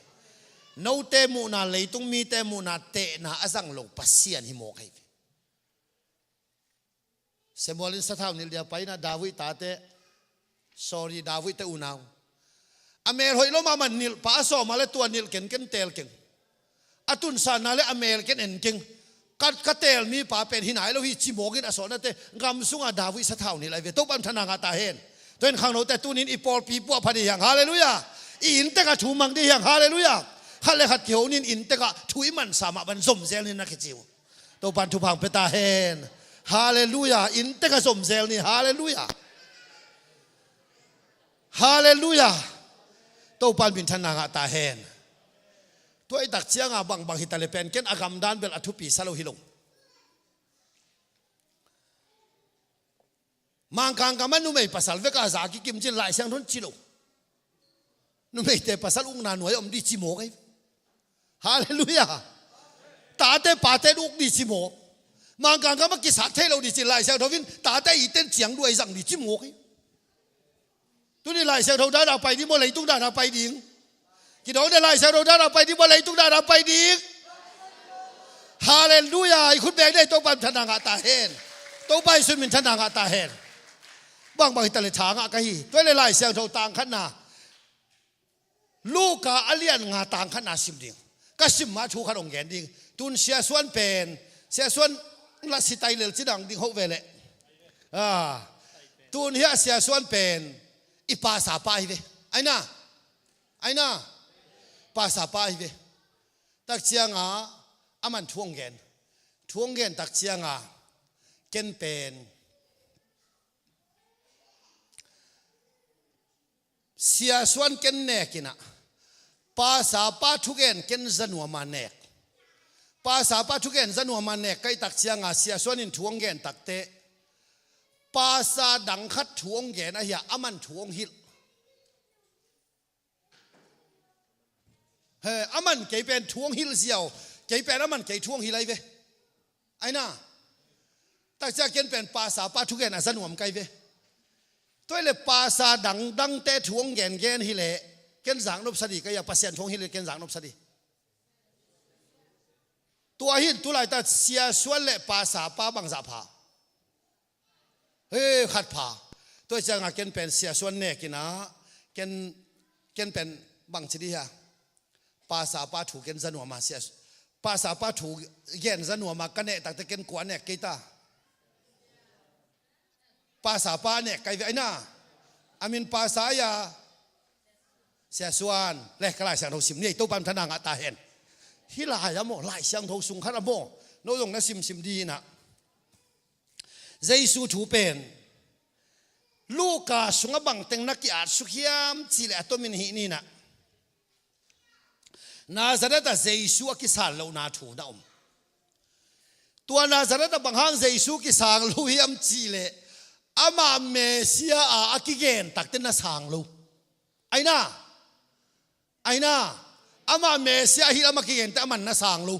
Note muhna, leitung mite muhna tehna a zang lo Pasian hi mawk ahi ve. Samuel in sathau nilh dia pai in ah David tate, sorry, David te unau, a mel hoih lo mahmah nilh pah a sawm a le tua nilh kenken teel keng. A tunsanna le a mel ken en keng. Ka, ka teel mipa pen hi nai lo hi ci mawk in a sawtnate gam sungah David sathau nilh ahi ve. Topan thanna ngah ta hen. Tua in khangnote, tuni-in i pawlpi puahpha ding hi hang. Halleluiah. I inntekah thu mang ding hi hang. Halleluiah. Khat le khat kiho ni-in inntekah thu i mansa mah bang zom zel ni-in na kici uh. Topan thupha hong pia ta hen. Halleluiah. Inntekah zom zel ni. Halleluiah. Halleluiah. Topan minthanna ngah ta hen. Tua i tak cianga bangbang hi ta le pen ken a gamdan bel a thupi sa lo hi lo. Mangkang gamah numei pasal vekah za kikim cin Lai Siangtho in ci lo. Numeite pasal ukna nuai om ding ci mawk ahi. Halleluiah. Tate pate in uk ding ci mawk. Mangkang gamah kisat thei lo ding cin Lai Siangtho in tate ite in ciang duai zang ding ci mawk ahi. Tuni Lai Siangtho dana pai ding maw, leitung dana pai ding? Kidawng de, Lai Siangtho dana pai ding maw, leitung dana pai ding? Halleluiah. I khut beng de, Topa minthanna ngah ta hen. Topa Jesu minthanna ngah ta hen. Bangbang hi ta le tha ngah ka hi. Tua le Lai Siangtho tang khatna, Luka a lian nga tang khatna sim ding. Ka sim mah thu khat hong gen ding. Tun Sia Suan pen, Sia Suan la si tai lel ci dang ding hoh ve leh. Ah. Tun hiah Sia Suan pen i pasa pa hi ve. Aina. Aina. Pasa pa hi ve. Tak cianga aman thu hong gen. Thu hong gen tak cianga ken pen Sia Suan ken nek in ah, pasa pa thugen ken za nuama nek. Pasa pa thugen za nuama nek ka hih tak cianga Sia Suan in thu hong gen takteh, pasa dang khat thu hong gen ahi a, aman thu hong hilh. He, aman kei pen thu hong hilh ziau, kei pen aman kei thu hong hilh ahi ve. Aina. Tak ciang ken pen pasa pa thugen a za nuam ka hi ve. Tua hi le pasa dangdangte thu hong gengen hi leh ken zaknop sa ding ka hi a, Pasian thu hong hilh leh ken zaknop sa ding. Tua hi in tu laitak Sia Suan le pasa pa bangzah pha? He, khat pha. Tua hi cianga ken pen Sia Suan nek in ah, ken, ken pen bangci ding hia? Pasa pa thu ken za nuama, Sia, pasa pa thu gen za nuama ka neh takteh ken kua nek kei ta? Pasa pa nek ka hi ve, aina. A min pasa a hia? Sia Suan. Le ka Lai Siangtho sim ni ei, Topa minthanna ngah ta hen. Hih lai a maw, Lai Siangtho sung khat a maw, no zong na simsim ding in ah. Jesu thu pen Luka sungah bangteng na ki-at suk hiam cih leh a tomin hih ni in ah, Nazareth ah Jesu a kisang lohna thu na om. Tua Nazareth ah bang hang Jesu kisang lo hiam cih leh amah Messiah a a kigen takteh na sang lo. Aina. Aina. Amah Messiah ahi lam a kigen teh aman na sang lo.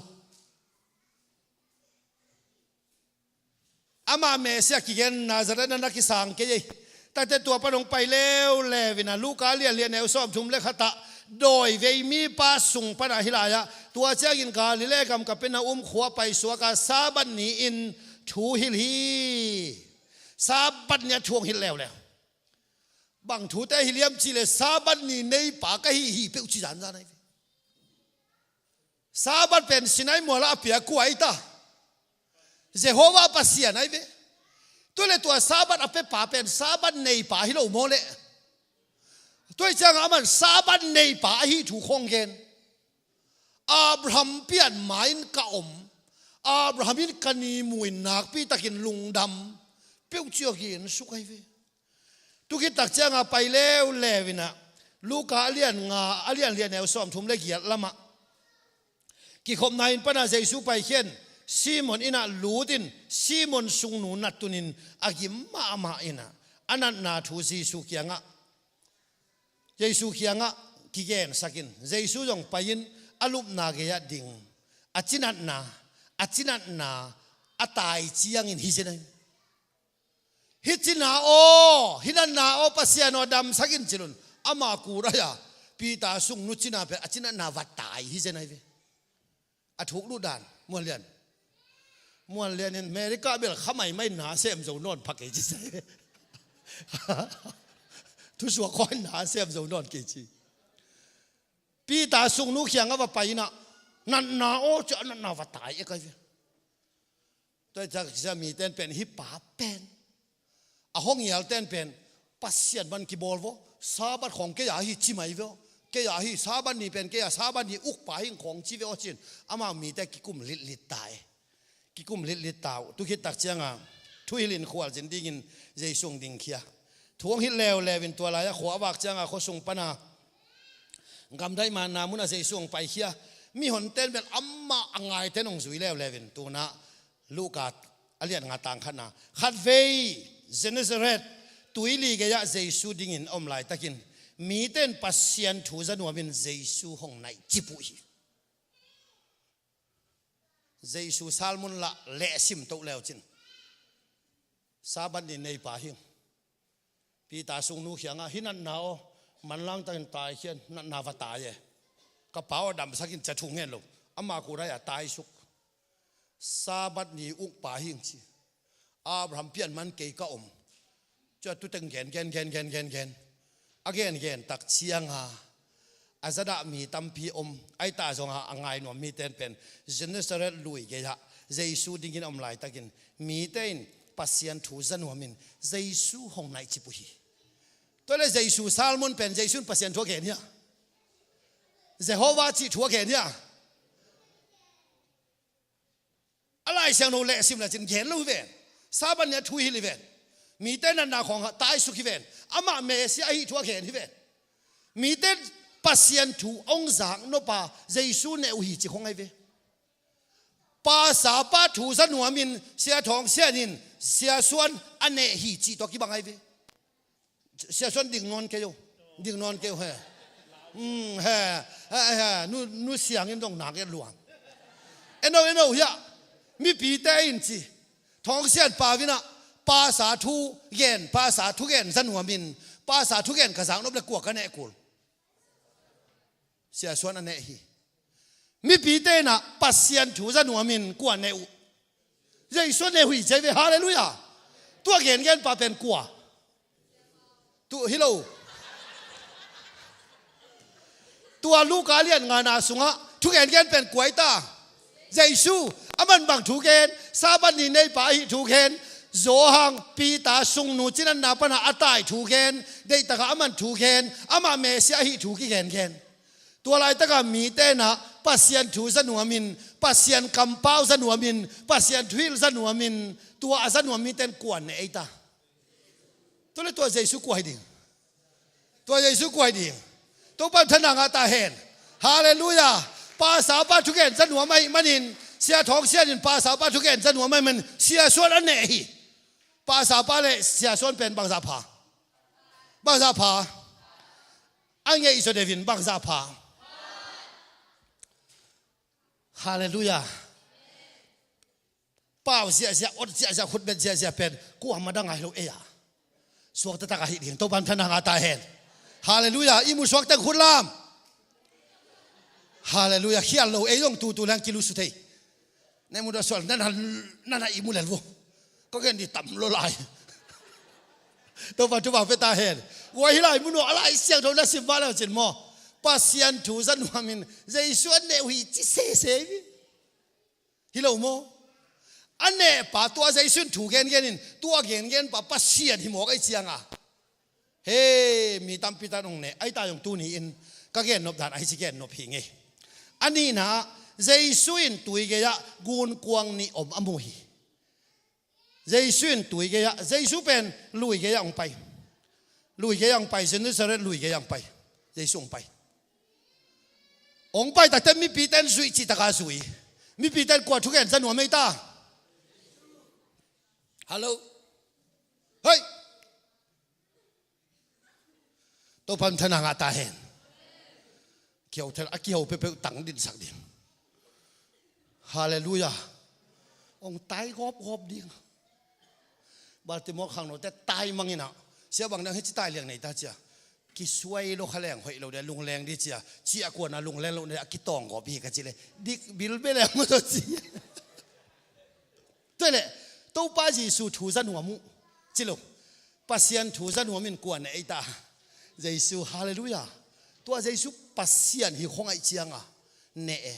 Amah Messiah kigen Nazareth ah na kisang kei ei. Takteh tua pan hong pai leuleu in ah Luka lian li a neu sawmthum le khat ah, dawi vei mipa sung pan ah hi lai ah, tua ciangin Galilee gam Kapernaum khua paisuak a Sabbath ni-in thu hilh hi. Sabbath ni-a thu hong hilh leuleu. Bang thute hilh hiam cih leh Sabbath ni neipa ka hi hi peuh ci zanzan ahi ve. Sabbath pen Sinai mualah a pia kua ahi ta? Jehovah Pasian ahi ve. Tua leh tua Sabbath a piapa pen Sabbath neipa hi lo maw leh? Tua hi ciangah aman Sabbath neipa ahi thu khong gen. Abraham pian ma-in ka om, Abraham in ka ni mu-in nakpi takin lungdam peuh ciawkin suk ahi ve. Tukhitak cianga pai leuleu inah Luka a lian nga, a lian lian neu sawmthum le giat lamah kikhopna inn pana Jesu paikhia in Simon innah lut in Simon sungnu nattunin a gim mahmah inah a natna thu Jesu kiangah, Jesu kiangah kigensakin Jesu zong pai-in a lupna gei-ah ding, a cinatna, a cinatna a tai ciangin hi zen ahi. Hih cina aw, hih natna aw, Pasian aw damsak in ci-in ama kuraia Peter sungnu cina pen a cinatna va tai hi zen ahi ve. A thuk luh dan muan lian. Muan lian in America bel kha maimai na sem zo nawn pha kei ci se. Thusuak khawi na sem zo nawn kei ci. Peter sungnu kiangah va pai inah natna aw ci-a natna va tai e kai ve. Tua hi tak sia miten pen hih pa pen a hong hial ten pen Pasian man kibawl vaw, Sabbath khawng kei a hi ci mai vaw, kei a hi Sabbath ni pen kei a Sabbath ni ukpa hing khawng ci vaw cin amau mite kikum litlit ta e. Kikum litlit ta uh. Tukhitak cianga thuhilh in khualzin dingin Jesu hong dingkhia. Thu hong hilh leuleu in tua lai-ah khua a vak cianga khuasung pana gamdaih manna munah Jesu hong paikhia. Mihonten bel amah a ngaiten hong zui leuleu in tunah Luka a lian nga tang khatna, khatvei Gennesaret tuili gei-ah Jesu dingin a om laitakin mite in Pasian thu za nuamin Jesu hong naih cip uh hi. Jesu salmun lah lehsim toh leucin Sabbath ni neipa hing. Peter sungnu kiangah hih natna aw manlang takin taikhia in, natna va tai e. Ka pa aw damsakin ci-a thu ngen lo. Ama kuraia taisuk. Sabbath ni ukpa hing ci. Abraham pian man kei ka om. Tua tuteng gen gen gen gen gen gen. A gen gen tak cianga a zadah mi tampi om. Aita zonga a ngai nuam miten pen Gennesaret lui gei-ah Jesu dingin a om laitakin mite in Pasian thu za nuamin Jesu hong naih cip uh hi. Tua le Jesu salmun pen Jesu in Pasian thu a gen hia? Jehovah cih thu a gen hia? A Lai Siangtho lehsim lecin gen lo hi ven. Sabbath ni a thu hilh hi ven. Mite natna khawng taisuk hi ven. Amah Messiah ahi thu a gen hi ven. Mite Pasian thu hong zak nop a Jesu neh uh hi ci khong ahi ve. Pastor pa thu za nuamin Sia Thawng Sian in Sia Suan a neh hi cih tawh kibang ahi ve. Sia Suan ding nawn kei uh. Ding nawn kei uh he. Um, he. He, he. Nu, nu Siang in dong nak et lua. Eno, eno, hiah. Mipite in ci. Thawng Sian pa vinah. Pastor thu gen, Pastor thu gen za nuamin. Pastor thu gen ka zak nop le kua ka neh kul. Sia Suan a neh hi. Mipite inah Pasian thu za nuamin kua neh uh? Jesu a neh uh hi ci ahi ve. Halleluiah. Tua gengen pa pen kua? Tu hi lo. Tua Luka lian ngana sungah thu gengen pen kua ahi ta? Jesu. Aman bang thu gen? Sabbath ni neipa ahi thu gen. Zawhang Peter sungnu cinatna pana a tai thu gen. Deihtaka aman thu gen. Amah Messiah ahi thu kigengen. Tua laitaka mite inah Pasian thu za nuamin, Pasian kampau za nuamin, Pasian thuhilh za nuamin, tua a za nuam mite in kua neh ei ta? Tua le tua Jesu kua hi ding? Tua Jesu kua hi ding? Topa in thana ngah ta hen. Halleluiah. Pastor pa thugen za nuam ahih manin, Sia Thawng Sian in Pastor pa thugen za nuam ahih manin Sia Suan a neh hi. Pastor pa le Sia Suan pen bangzah pha? Bangzah pha? A ngeih zaw deuhin bangzah pha? Halleluiah. Pau ziahziah, ot ziahziah, khutbet ziahziah pen kuamah dang ahi lo ei a. Suakta tak ahi ding, Topa in thana ngah ta hen. Halleluiah. I mu suakta khut lam. Halleluiah. Khial lo ei zong tutu leng kilusu thei. Na i mu dah sual, na na, na na i mu lel vo. Ko gen di tam lo lai. Topa thupha pia ta hen. Ua hi lai mun uh a Lai Siangtho na sim mah leucin maw, Pasian thu za nuamin Jesu a neh uh hi ci sese hi. Hi lo maw? A neh pa tua Jesu in thu gengen in, tua gengen pa Pasian hi mawk ahi cianga. He, mi tampi tan hong neh, ahi ta zong tuni-in ka gennop dan ahi ci gennop hi ngei. A nihna ah, Jesu in tui gei-ah gunkuang nih om a mu hi. Jesu in tui gei-ah, Jesu pen lui gei-ah hong pai. Lui gei-ah hong pai, Gennesaret lui gei-ah hong pai. Jesu hong pai. Hong pai takte mipite in zuih cih takah zui. Mipite in kua thugen za nuam ei ta? Hallo. Hei! Topa in thana ngah ta hen. Kiho thel, a kiho peuhpeuh tang dinsak ding. Halleluiah. Hong tai gawpgawp ding. Baltimore khangnote tai mang in ah, sia bang dang hici tai liang nei ta cia. Kisuai lo kha leng hoih lo dia, lungleng di cia. Cia kuana lungleng lo dia, a kitawng gawp hi ka ci le. Dik bilbel leng maw tawh ci. Tua leh, Topa Jesu thu za nuam uh ci lo. Pasian thu za nuam in kua ne ei ta? Jesu, halleluiah. Tua Jesu Pasian hi khong aih cianga ne e.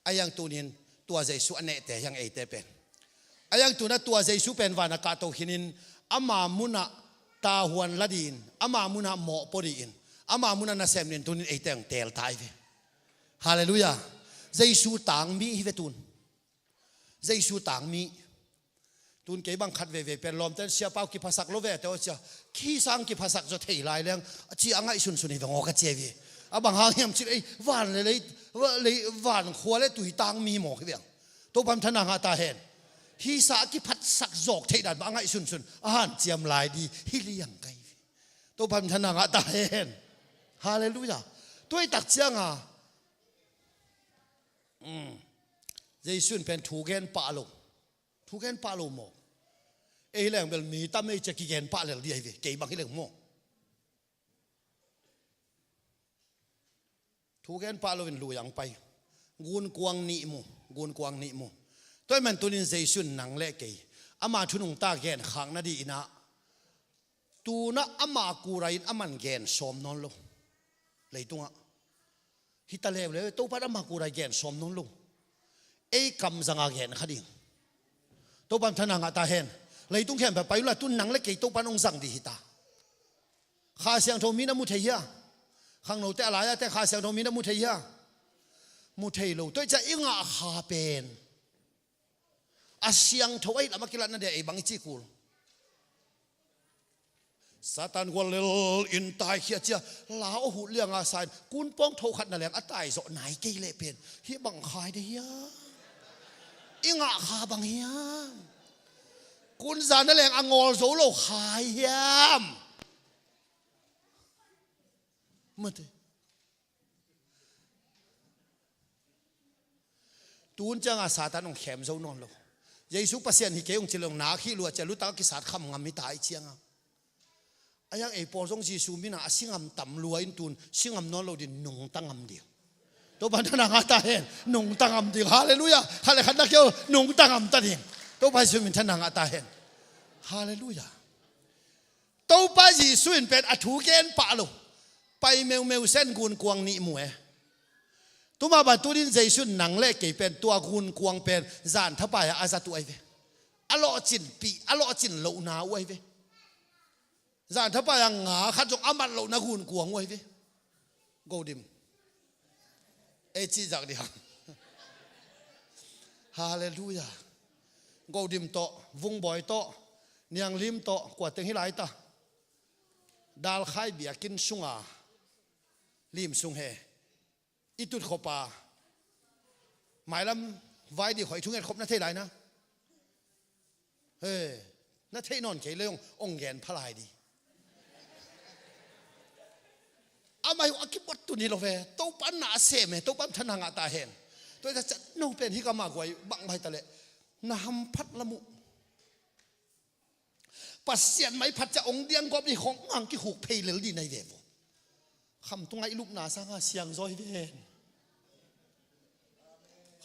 A iang tunin tua Jesu a nehte hiang eite pen. A iang tuna tua Jesu pen vana kahto khinin ama munah tahuan la din, ama munah mawhpaw din, ama munah nasem din tunin eite hong teel ta hi ve. Halleluiah. Jesu tangmi hi ve tun. Jesu tangmi. Tun kei bang khat veivei pen lawmte siapau kiphasak lo ve te aw cia. Khi sang kiphasak zaw thei lai leng a ci a ngaihsunsun hi veng aw ka cia ve. A bang hang hiam cih ei van le lei, lei van khua le tui tangmi mawk hi veng. Topa in thana ngah ta hen. Hi sa a kiphatsak zawk theih dan bang a ngaihsunsun a hanciam lai di hi liang kai ve. Topa in thana ngah ta hen. Halleluiah. Tuaitak cianga Jesu in pen thu gen pah lo. Thu gen pah lo maw? Ei hi leng bel mi tam ei cia kigen pah lel di ahi ve, kei bang hi leng maw? Thu gen pah lo in lui ang pai. Gunkuang nih mu, gunkuang nih mu. Tua ahih man tunin Jesu in nang le kei ama thu nungta gen khak nading inah Tunah ama kura in aman gen sawm nawn lo. Leitungah hita leuleu, Topa in ama kura in gen sawm nawn lo. Ei kam zanga gen kha ding. Topa in thana ngah ta hen. Leitung khempeuh pai unla, tun nang le kei Topa in hong zang ding hita. Kha Siangtho mi na mu thei hia? Khangnote a lai-ate Kha Siangtho mi na mu thei hia? Mu thei lo. Tua hi ciah i ngah kha pen a siangtho ahih lam a kilatna dia ei bang i cih kul? Satan guallel in taikhia cia, lau a huh lianga sa in kunpawng tho khat na leng a taizawh nai kei leh pen hih bang khai de hiam? I ngah kha bang hiam? Kunza na leng a ngawl zo lo khai hiam? Mate. Tun cianga Satan hong khem zo nawn lo. Jesu Pasian hi kei hong ci lo, hong nak hi lua cia, lutang a kisat kham ngam hi ta i cianga. A iang ei pawl zong Jesu mina a si ngam tam lua in tun si ngam nawn lo ding, nungta ngam ding. Topa in thana ngah ta hen, nungta ngam ding. Halleluiah. Khat le khat na keu, nungta ngam ta ding. Topa Jesu min thana ngah ta hen. Halleluiah. Topa Jesu in pen a thu gen pah lo. Pai meumeu sen gunkuang nih mu e. Tuma ban tunin Jesu in nang le kei pen tua gunkuang pen zan thapai-a a zat uh ahi ve. A lawhcinpih, a lawhcin lohna uh ahi ve. Zan thapai-a nga khat zong a mat lohna gunkuang uh ahi ve. Godim. Ei cihzak dih hang. Halleluiah. Godim tawh, Vungbawi tawh, Nianglim tawh, kua teng hi lai ta? Dalkhai biakinn sunga lim sung he i tutkhop a mailam vai dih khoi thunget khop na thei lai na? He, na theih nawn kei le hong, hong gen pha lai dih. Amah hi a kibuat tun hi lo ve. Topa in na a sem e, Topa in thana ngah ta hen. Tua hi ta ciah no pen hih kamah guai bang bai ta leh na hamphat lam uh. Pasian mai phat ciah hong dianggawp dih khong ngang kikhuk phei lel dih nai ve vo. Khamtung ah i lupna sanga siangzaw hi ven.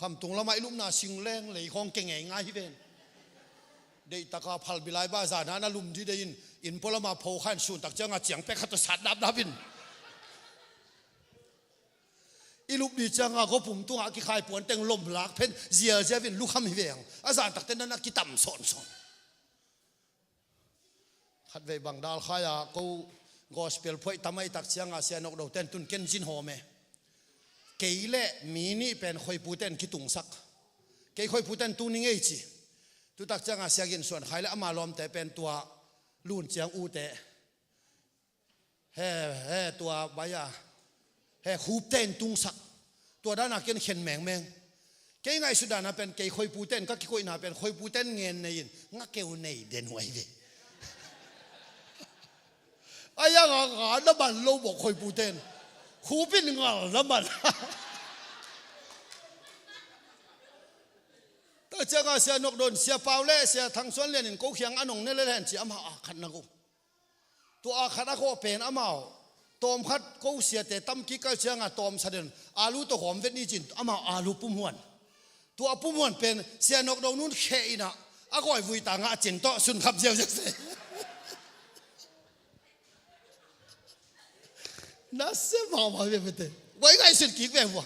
Khamtung lamah i lupna singleng lei khawng kengei ngai hi ven. Deihtaka phalbi lai bazar na na lum dih dei in, inn pualama pho khan suntak cianga ciang pek khat tawh sat dapdap in. I lup dih cianga gopum tungah kikhai puanteng lomlak phen zialzial in lukham hi veng. A zantakte na na kitam sawnsawn. Khatvei bang Dalkhai-a ko gospel phuaih tam ahih tak cianga sia nokdo ten tun ken zin hawm e. Kei le mi nih pen khuaipu ten kitungsak. Kei khuaipu ten tu ning ei ci. Tutak cianga Sia Gin Suan Khai le ama lawmte pen tua Lun Ciang Ute. He, he, tua baya. He, khupte in tungsak. Tua dana ken khen mengmeng. Kei ngaihsut dana pen kei khuaipu ten ka kikoihna pen khuaipu ten ngen nei in nga keu nei den uh ahi ve. Ai a nga nga na man lo bawk khuaipu ten. Khupin ngal na man. Tua cianga Sia Nok Don, Sia Pau le Sia Thang Suan Lian in ko khiang a nong ne le hen ci ama a khat na ko. Tua a khat a khawh pen amau tawm khat ko siate tam kik kal cianga tawm sa den alu tawh gawm vet ni cin amau alu pumhuan. Tua pumhuan pen Sia Nok Don nun kheh ina a gawi vui ta ngah cin tawh sun khap ziauziau se. Na se mahmah ve pete. Wai ngaihsun kik ve hua.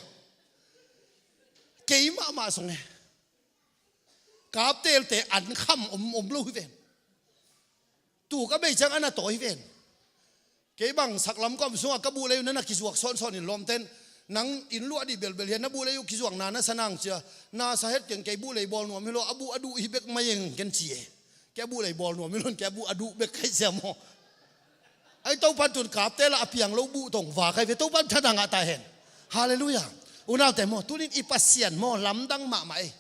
Kei mahmah song e. Kaptelte an kham om om lo hi ven. Tu ka bei ciang an a tawi hi ven. Kei bang saklam ka om sungah ka buh lei uh na na kizuak sawnsawn in lawmten. Nang inn luah dih belbel hian na buh lei uh kizuak na na sa nang cia. Na sa het keng kei buh lei bawl nuam hi lo a buh a duh hi bek mai eng ken ci e. Kei a buh lei bawl nuam hi lo in kei a buh a duh bek kai cia maw. Ai Topan tun kapte lah a piang lo buh tong va kai ve Topan thana ngah ta hen. Halleluiah. Unaute maw tunin i Pasian maw lamdang mahmah ei.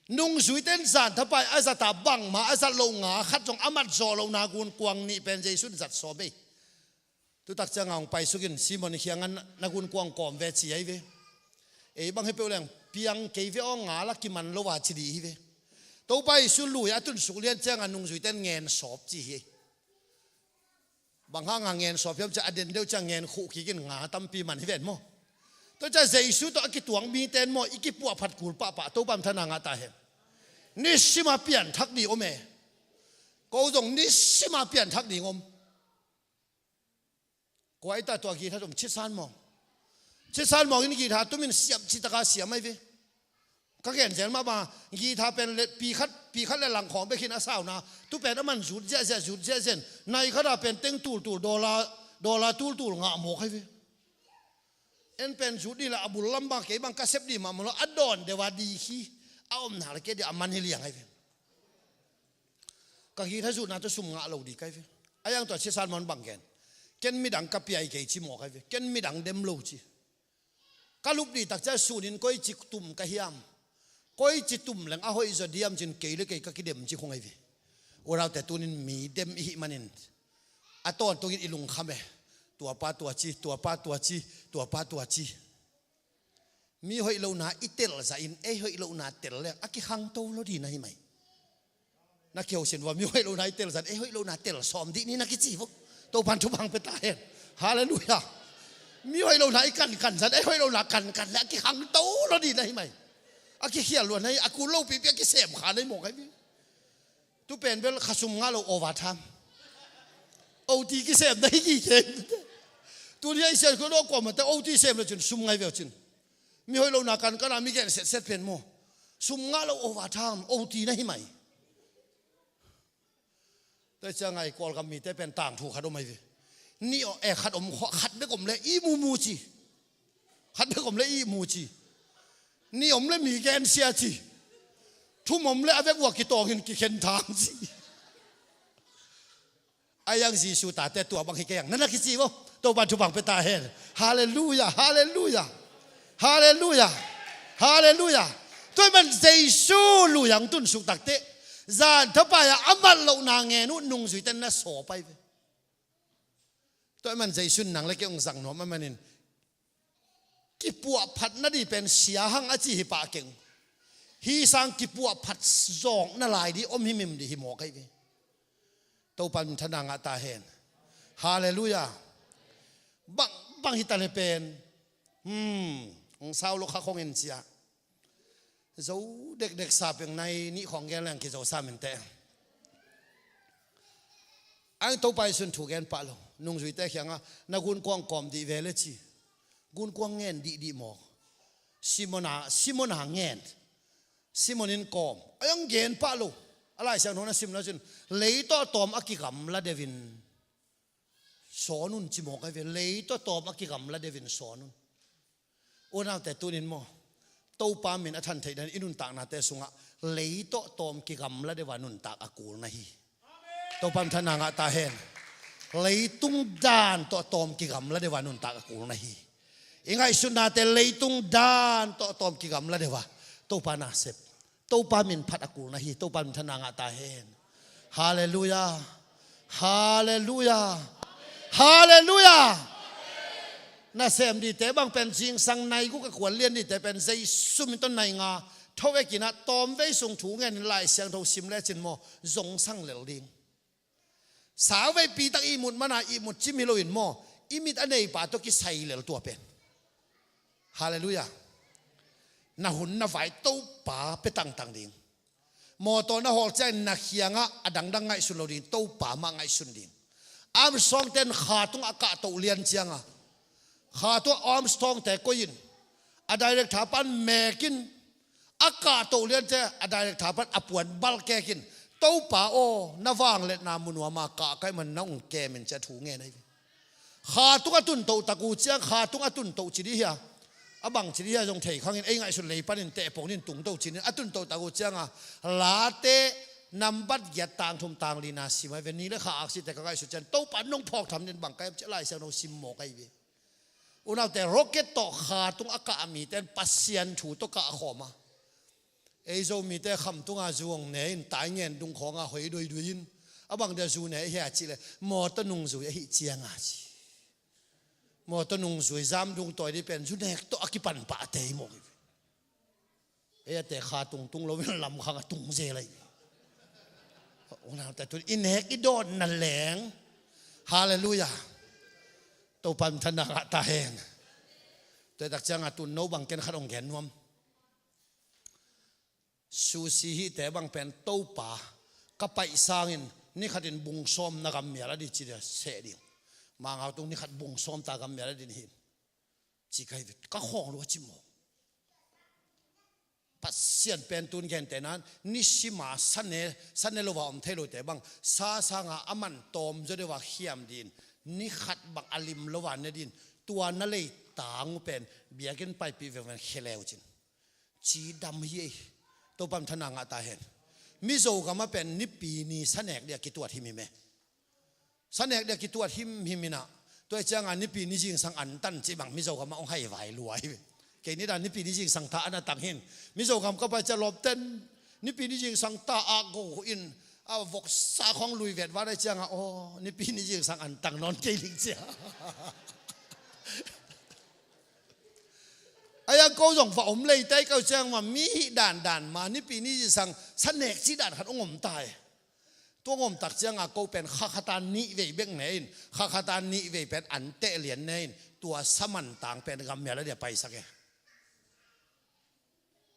Nungzuite in zanthapai a zata bangma a zat lo nga khat zong a mat zawh lohna gunkuang nih pen Jesu in zat sawm ei. Tutak cianga hong paisukin Simon khiangah na gunkuang kawm ve ci ahi ve. Ei bang hi peuh leng piang kei ve aw nga la kiman lo a ci dih hi ve. Topa Jesu lui a tunsuk lian cianga nungzuite in ngen sawp ci hi ei. Bang hanga ngen sawp hiam cia a den deuh cia ngen khuh kikin nga tampi man hi ven maw? Tua cia Jesu tawh a kituang mite in maw i kipuahphat kul pahpah Topa in thana ngah ta hen. Nisima pianthak ding om e. Ko zong nisima pianthak ding om. Kua i ta tua githa tum chisan mawng. Chisan mawng in githa tumin siam citaka siam ahi ve. Ka gen zel mah banga githa pen le pi khat pi khat le lang khawng bekin a sauna tu pen a man zut ziahziah zut ziahziah in nai khata pen teng tultul dawla dawla tultul ngah mawk ahi ve. En pen zut dih la a bul lam bang kei bang ka sep dih mahmah lo a dawn deuh a dih khi a omna la kei dih a man hi liang ahi ve. Ka githa zutna tawh sum ngah lo dih kai ve. A yang tua chisan mawng bang gen. Ken midang ka piai kei ci mawk ahi ve ken midang dem lo ci. Ka lup dih takcia sunin koici tum ka hiam? Koici tum leng a hoih zaw diam cin kei le kei ka kidem ci khong ahi ve. Unaute tunin mi dem i hih manin a tawntungin i lungkham e. Tuapa tuaci tuapa tuaci tuapa tuaci. Mi hoih lohna i telzah in ei hoih lohna tel leng a kikhangto lo dih na hi mai. Na kihosin vua mi hoih lohna i telzan ei hoih lohna tel sawm dih ni na kici vo. Topan thupang pia ta hen. Halleluiah. Mi hoih lohna i kankan zan ei hoih lohna kankan le a kikhangto lo dih na hi mai. A kikhial luan na hi a kul lopipi a kisem kha na hi mawk ahi mi. Tu pen bel kha sum ngah lo over time. Oti kisem na hi kikeng. Tuni a i sian khun aw kuamate oti sem lo cin sum ngai veu cin. Mi hoih lohna kankana mi gen setset pen maw? Sum ngah lo over time oti na hi mai. Tua cianga i Kawlgam mite pen tangthu khat om ahi ve. Nih aw e khat om khat bek om le i mumu ci. Khat bek om le i mu ci. Nih om le mi gensia ci. Thum om le a vek ua kitawngin kikhen thang ci. A yang Jesu tate tua bang hi kei ang nana kici vo. Topan thupang pia ta hen. Halleluiah. Halleluiah. Halleluiah. Halleluiah. Tua man Jesu lui ang tunsuk takte zanthapai a a mat lohna ngen uh nungzuite na saw pai ve. Tua man Jesu nang le kei ong zang nuam a manin kipuahphat nadih pen sia hang a ci hi pah keng. Hi sang kipuahphat zawk na lai dih om himhim dih hi mawk ahi ve. Topan thana ngah ta hen. Halleluiah. Bang bang hi ta le pen hmm ong sau lo kha khong en cia. Zo dekdek sa peng nai nih khawng gen leng kizo sa minteh. Ang Topa Jesu in thu gen pah lo. Nungzuite khiangah na gunkuang kawm dih ve le ci. Gunkuang ngen dihdih maw? Simona Simona ngen. Simon in kawm a yang gen pah lo. A Lai Siangtho na sim lo cin lei tawh tawm a kigamla deuhin sawn un ci mawk ahi ve. Lei tawh tawm a kigamla deuhin sawn un. Unaute, tunin maw, Topa min a than theih dan i nuntaknate sungah lei tawh tawm kigamla deuh a nuntak a kul na hi. Topa min thanna ngah ta hen. Leitung dan tawh tawm kigamla deuh a nuntak a kul na hi. I ngaihsutnate leitung dan tawh tawm kigamla deuh a Topa nasep, Topa min phat a kul na hi. Topa min thanna ngah ta hen. Halleluia. Halleluia. Halleluia. Nasem dite bang pen zingsang nai guk a kuan lian dite pen Jesu min tawh nai nga tho vekin ah tawmvei sung thu ngenin Lai Siangtho sim lecin maw, zongsang lel ding. Sauvei pitak ihmut mana ihmut cim hi loin maw, i mit a neipa tawh kisai lel tua pen. Halleluia. Na hun na vai Topa pia tangtang ding. Mawtaw na hawl ciangin na khiangah a dangdang ngaihsun lo ding, Topa mah ngaihsun ding. Armstrong ten kha tungah a kahtoh lian cianga, kha tungah Armstrong te koihin, a director pan mekin, a kahtoh lian ciang a director pan a puan balkekin, Topa aw, na vangliatna mu nuama kah kaih man na ung kemin ci a thu ngen ahi. Kha tung a tuntoh tak uh ciang, kha tung a tuntoh ci dih hia, a bang ci dih hia zong thei khangin, ei ngaihsun lei panin tehpong nin tungto cinin a tuntoh tak uh cianga, Late nambat giat tang thum tang lina sim ahi ve. Ni le kha aksite ka ngaihsut ciang Topa nong phawk tham nin bang ka em ci a Lai Siangtho sim mawk ahi ve. Unaute, rocket tawh kha tung a kah a mite in Pasian thu tawh kah a khawm a. Ei Zomite kham tunga zu hong ne in tai ngen dung khawnga hoi duidui in, a bang dia zu ne i hia cih leh mawtaw nungzui ahih cianga ci. Mawtaw nungzui zam dung tawi dih pen zu nek tawh a kipan pah a tei mawk hi. Ei a te kha tung tung lo in lamkhang a tung zel ahi. Unaute, tun i nek i dawn na leng. Halleluia. Topa min thanna ngah ta hen. Tua tak cianga tun no bang ken khat hong gen nuam. Susi hihte bang pen Topa ka paih sangin ni khatin bung sawm na gam mial a dih ci dia seh ding. Mangau tung ni khat bung sawm ta gam mial a dih hi. Ci ka hi ve, ka khawng lua ci maw. Pasian pen tun gentehna in nisima sa ne, sa ne lo a om thei lote bang sa sanga a man tawm zaw deuh a khiam dih in, ni khat bang a lim lo a ne dih in, tua na leitang uh pen biakinn paipih vengveng khia le uh cin. Cidam hi ei. Topa min thanna ngah ta hen. Mizo gam ah pen Nipi ni sa nek dih a kituat himhim e. Sa nek dih a kituat himhim in ah, tua hi cianga Nipi ni zingsang an tan cih bang Mizo gam ah hong haivai lua hi. Kei ni dan Nipi ni zingsang ta an a tang hin. Mizo gam ka pai ciang lawmten Nipi ni zingsang ta a go in, a voksa khawng lui vet vat ahi cianga, aw, Nipi ni zingsang an tang nawn kei ling cia. A yang ko zong va om lei tai kau ciang ma mi hih dandan ma Nipi ni zingsang sa nek cih dan khat hong om ta e. Tua hong om tak cianga ko pen kha khata nih vei bek ne in, kha khata nih vei pen an teh lian ne in, tua sa man tang pen gam mial a dia paisak e.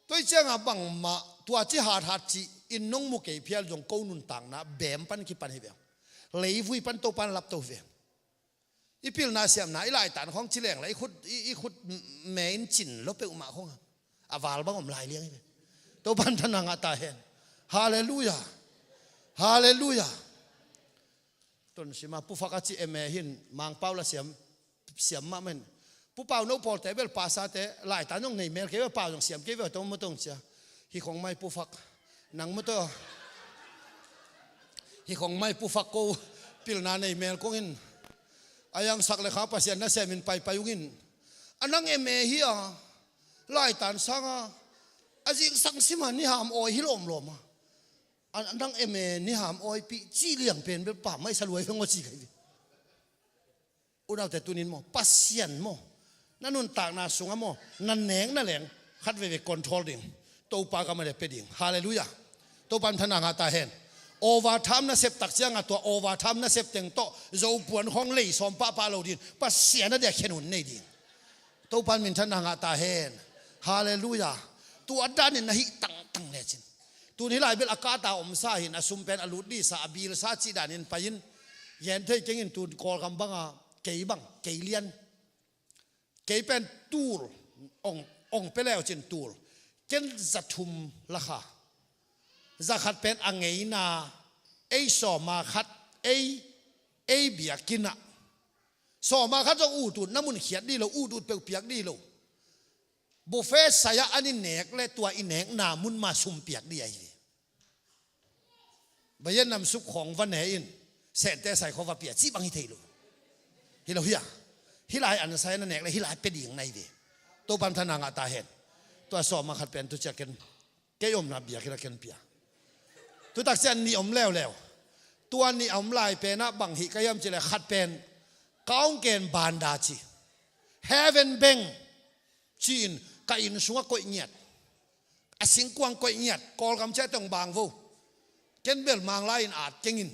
Tua hi cianga bangmah tua ci hathat cih in nong mu kei phial zong ko nuntakna bem pan kipan hi ve. Leivui pan Topa in lapto hi ve. I pilna siamna, i laitan khawng ci leng la, i khut, i, i khut me in cin lo peuhmah khawng a val bang om lai liang hi ve. Topa min thanna ngah ta hen. Halleluia. Halleluia. Tonsima pufak a ci eme hin Mangpau la siam, siam mahmah in. Pupau no pawlte bel pasate laitan zong nei mel kei ve, pau zong siam kei ve, tong mawtong cia. Hi khong mai pufak. Nang mawtaw. Hi khong mai pufak ko pilna nei mel kong in. A yang sak le kha Pasian na semin paipai ung in. A nang eme hi a. Laitan sanga. A zingsang sima ni ham awi hi lawmlawm a. A nang eme ni ham awipih ci liang pen bel pa mai sa luai veng aw ci kai ve. Unaute tunin maw, Pasian maw, na nuntakna sungah maw, na nek na leng khat veve control ding. Topa gam a dia pia ding. Halleluia. Topa min thanna ngah ta hen. Overtime na sep tak cianga tua overtime na sep teng tawh zo puan khawng lei sawm pahpah lo ding. Pasian a dia khen hun nei ding. Topa min thanna ngah ta hen. Halleluia. Tua danin na hih tangtang lecin. Tun hi lai bel a kahta omsa hin a sum pen a lut dihsa a bilsa cih danin pai in. Gen thei kengin tun Kawlgam banga kei bang, kei lian. Kei pen tul, ong, ong pe leu cin tul. Ken za thum lakha. Za khat pen a ngeina, ei sawma khat, ei, ei biakinn ah. Sawma khat zong ut ut, na mun khiat dih lo, ut ut peuh piak dih lo. Buffet sai-ah an i nek le tua i nekna mun mah sum piak dih ahi ve. Vietnam suk khawng va ne in, Sente sai khawng va pia cih bang hi thei lo. Hi lo hi a. Hih lai an sai na nek le hih lai pia ding na hi ve. Topa'n thanna ngah ta hen. Tua sawm a khat pen tu ciang ken, kei omna biakinn ah ken pia. Tu tak ciang nih om leuleu. Tua nih a om lai pen ah bang hih ka hiam cih leh khat pen ka hong ken banda ci. Heaven beng ci-in ka inn sungah koih ngiat. A singkuang koih ngiat, Kawlgam ciah tong bang vo. Ken bel Manglai in at keng in.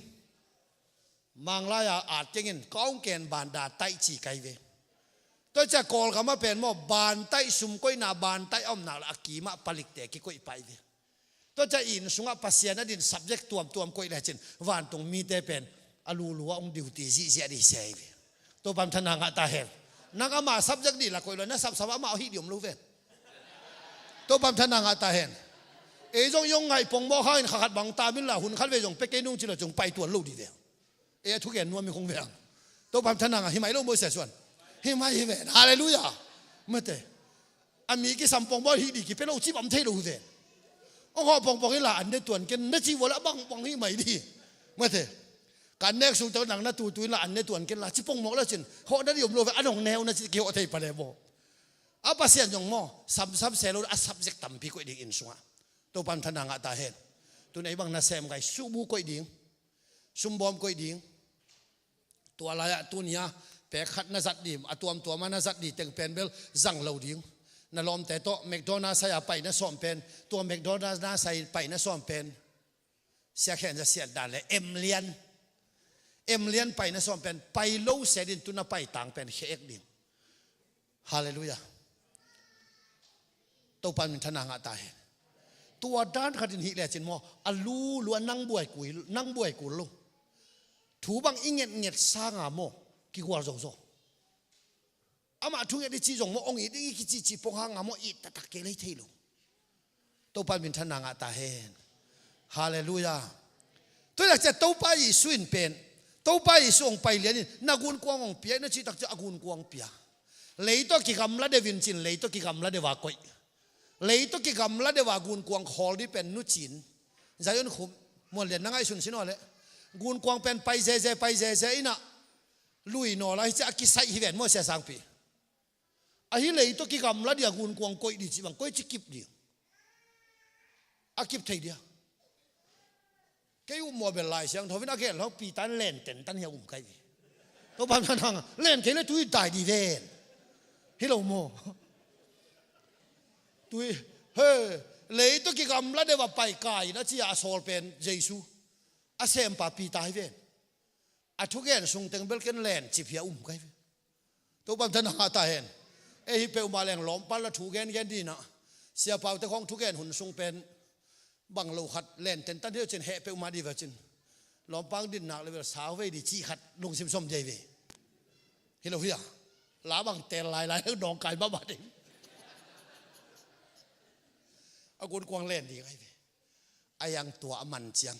Manglai a at keng in, ka hong ken banda taih ci ka hi ve. Tua ciah Kawlgam ah pen maw, ban taih sum koihna, ban taih a omna la a kim ah palikte kikoih pah hi ve. Tua ciah inn sungah Pasian a din subject tuamtuam koih lecin, vantung mite pen a lulu ah hong duty zihziah dih se hi ve. Topa'n thanna ngah ta hen. Nang ama subject dih la koih lo, na sapsap amah hih dih om lo ven. Topa'n thanna ngah ta hen. Ei zong i hong ngaih pongmawk hangin kha khat bang tam inla, hun khat vei zong pia kei nung ci lo, cung pai tuan lo dih ve. Ei a thugen nuam i khong ve ang. Topa'n thanna ngah, hi mai lo maw Sia Suan? Hi mai hi ven. Halleluiah. Mate. A mi kisam pongmawk hih dih kipia lo ci bang thei lo hi ven. Hong hawh pongpong inla an ne tuan ken na ci vua le a bangbang hi mai dih. Mate. Ka an nek sung tawh nang na tutu inla an ne tuan ken la ci pongmawk le cin, hawh na dih om lo ve, a nong neu na ci kihawh thei pah le maw. A Pasian zong maw, samsam se lo a subject tampi koih ding inn sungah. Topa'n thanna ngah ta hen. Tun ei bang nasem ngai, subu koih ding. Sumbawm koih ding. Tua lai-ah tuni-a pek khat na zat dih, a tuamtuam a na zat dih teng pen bel zang lo ding. Na lawmte tawh McDonald's sai-a pai na sawm pen, tua McDonald's na sai pai na sawm pen. Sia Khen za siat dan le M lian. M lian pai na sawm pen, pai lo se ding, tu na pai tang pen khe ek ding. Halleluiah. Topa'n min thanna ngah ta hen. Tua dan khatin hih lecin maw, a lulu ah nang buai kul, nang buai kul lo. Thu bang i ngetnget sanga maw, kigual zozo. Amah thunget i cih zong maw, hong it ding i kicihcih pong hanga maw, it taktak kei lei thei lo. Topa'n min thanna ngah ta hen. Halleluiah. Tua lak ciah Topa Jesu in pen, Topa Jesu hong pai lian in, na gunkuang hong pia, na cih tak ciah a gunkuang pia. Lei tawh kigamla deuh in cin, lei tawh kigamla deuh a koih. Lei tawh kigamla deuh a gunkuang khawl dih pen Nu Cin, Zion Khum, muan lian na ngaihsun sin aw leh. Gunkuang pen pai zeze, pai zeze inah, lui nawl a hi ciah a kisaih hi ven maw Sia Sangpi. Ahi lei tawh kigamla dih a gunkuang koih dih cih bang, koici kip dih. A kip thei dih a. Kei uh maw bel Lai Siangtho in a gen lo, Peter in len tentan hi a um kai ve. Topa'n thanna ngah, len kei le tui dai dih ven. Hi lo maw. Tui, he, lei tawh kigamla deuh a pai kai in a ci a sawl pen Jesu. A sempa Peter hi ven. A thugen sung teng bel ken len cip hi a um kai ve. Topa'n thanna ngah ta hen. Ei hi peuhmah leng lawmpa la thu gengen dih inah, Sia Pau te khawng thugen hun sung pen bang lo khat len tentan hi lo cin heh peuhmah dih ve cin. Lawmpa hong din nak le bel sau vei dih cih khat lungsim sawm dih ve. Hi lo hi a. La bang tel lailai heng dawng kai mahmah ding. A gunkuang len ding ahi ve. A yang tua a man ciang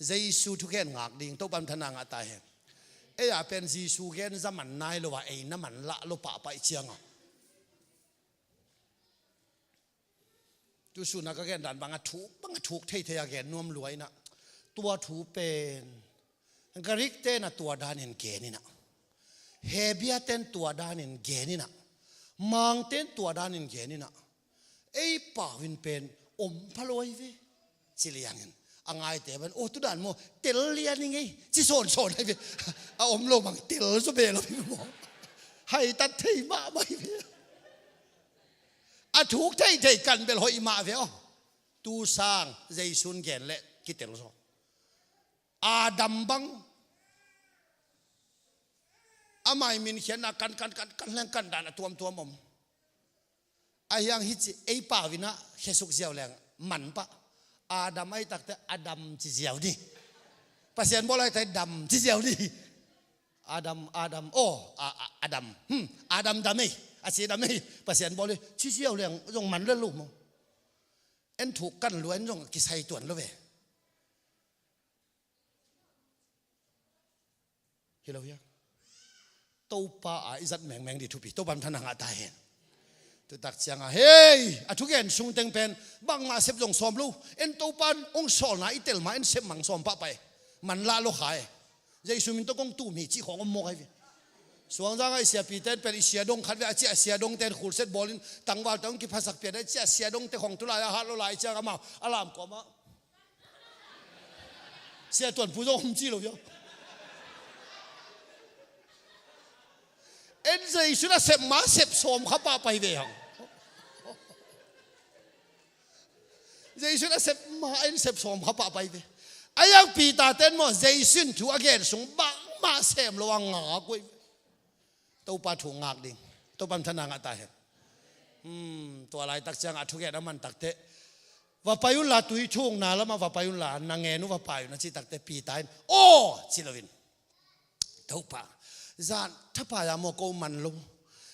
Jesu thugen ngak ding, Topa'n thanna ngah ta hen. Ei a pen Jesu gen za man nai lo a, ei na man lah lo pahpah i ciang a. Tu sun a ka gen dan bang a thuk, bang a thuk theithei a gen nuam lua inah. Tua thu pen Greek ten a tua danin gen inah. Hebia ten tua danin gen inah. Mang ten tua danin gen inah. Ei pau in pen om pha lo ahi ve. Ci liangin a ngaite ban, "Aw, tu dan maw, tel lian i ngei," ci sawnsawn ahi ve. A om lo bang tel zaw beh lo hi maw. Haitat thei mahmah hi ve. A thuk theithei kan bel hoih mah ve aw. Tu sang Jesu'n gen leh kitel zaw. Adam bang, amah i min khiatna kan, kan, kan, kan leng kan dan a tuamtuam om. Ahi hang hici ei pau inah khesuk ziau leng man pah. Adam ahi takte Adam ci ziau dih. Pasian bawl ahi takte Dam ci ziau dih. Adam, Adam, aw, a, a, Adam. Hmm, Adam dam ei, a ci dam ei. Pasian bawl hi ci ziau leng zong man lel lo maw. En thuk kan lua in zong kisai tuan lo ve. Hi lo hia? Topa a i zat mengmeng dih thupi. Topa'n thanna ngah ta hen. Tutak cianga hei, a thugen sung teng pen bangmah sep zong sawm lo. En Topan hong sawlna i tel ma en sep mang sawm pahpah e. Manlah lo kha e. Jesu min tawh kong tum hi cih khawng om mawk ahi ve. Suangzang ah i siapi ten pen i sia dong khat ve a ciah, sia dong ten khulset bawlin tangval ten hong kiphasak pian a ciah, sia dongte khawng tulai a hat lo lai ciang amau a lam kuamah sia tuanpu zong om ci lo hiam? En Jesu na sep ma sep sawm kha pahpah hi ve hang. Jesu na sep ma en sep sawm kha pahpah hi ve. A yang Peter ten maw Jesu in thu a gen sung bangmah sem lo a ngak uh hi ve. Topa thu ngak ding. Topa minthanna ngah ta hen. Hmm, tua laitak ciangah a thugen a man takteh, va pai unla tui thukna lamah va pai unla na ngen uh va pai un a cih takteh Peter in aw ci loin, Topa, zan thapai-a maw ko man lo.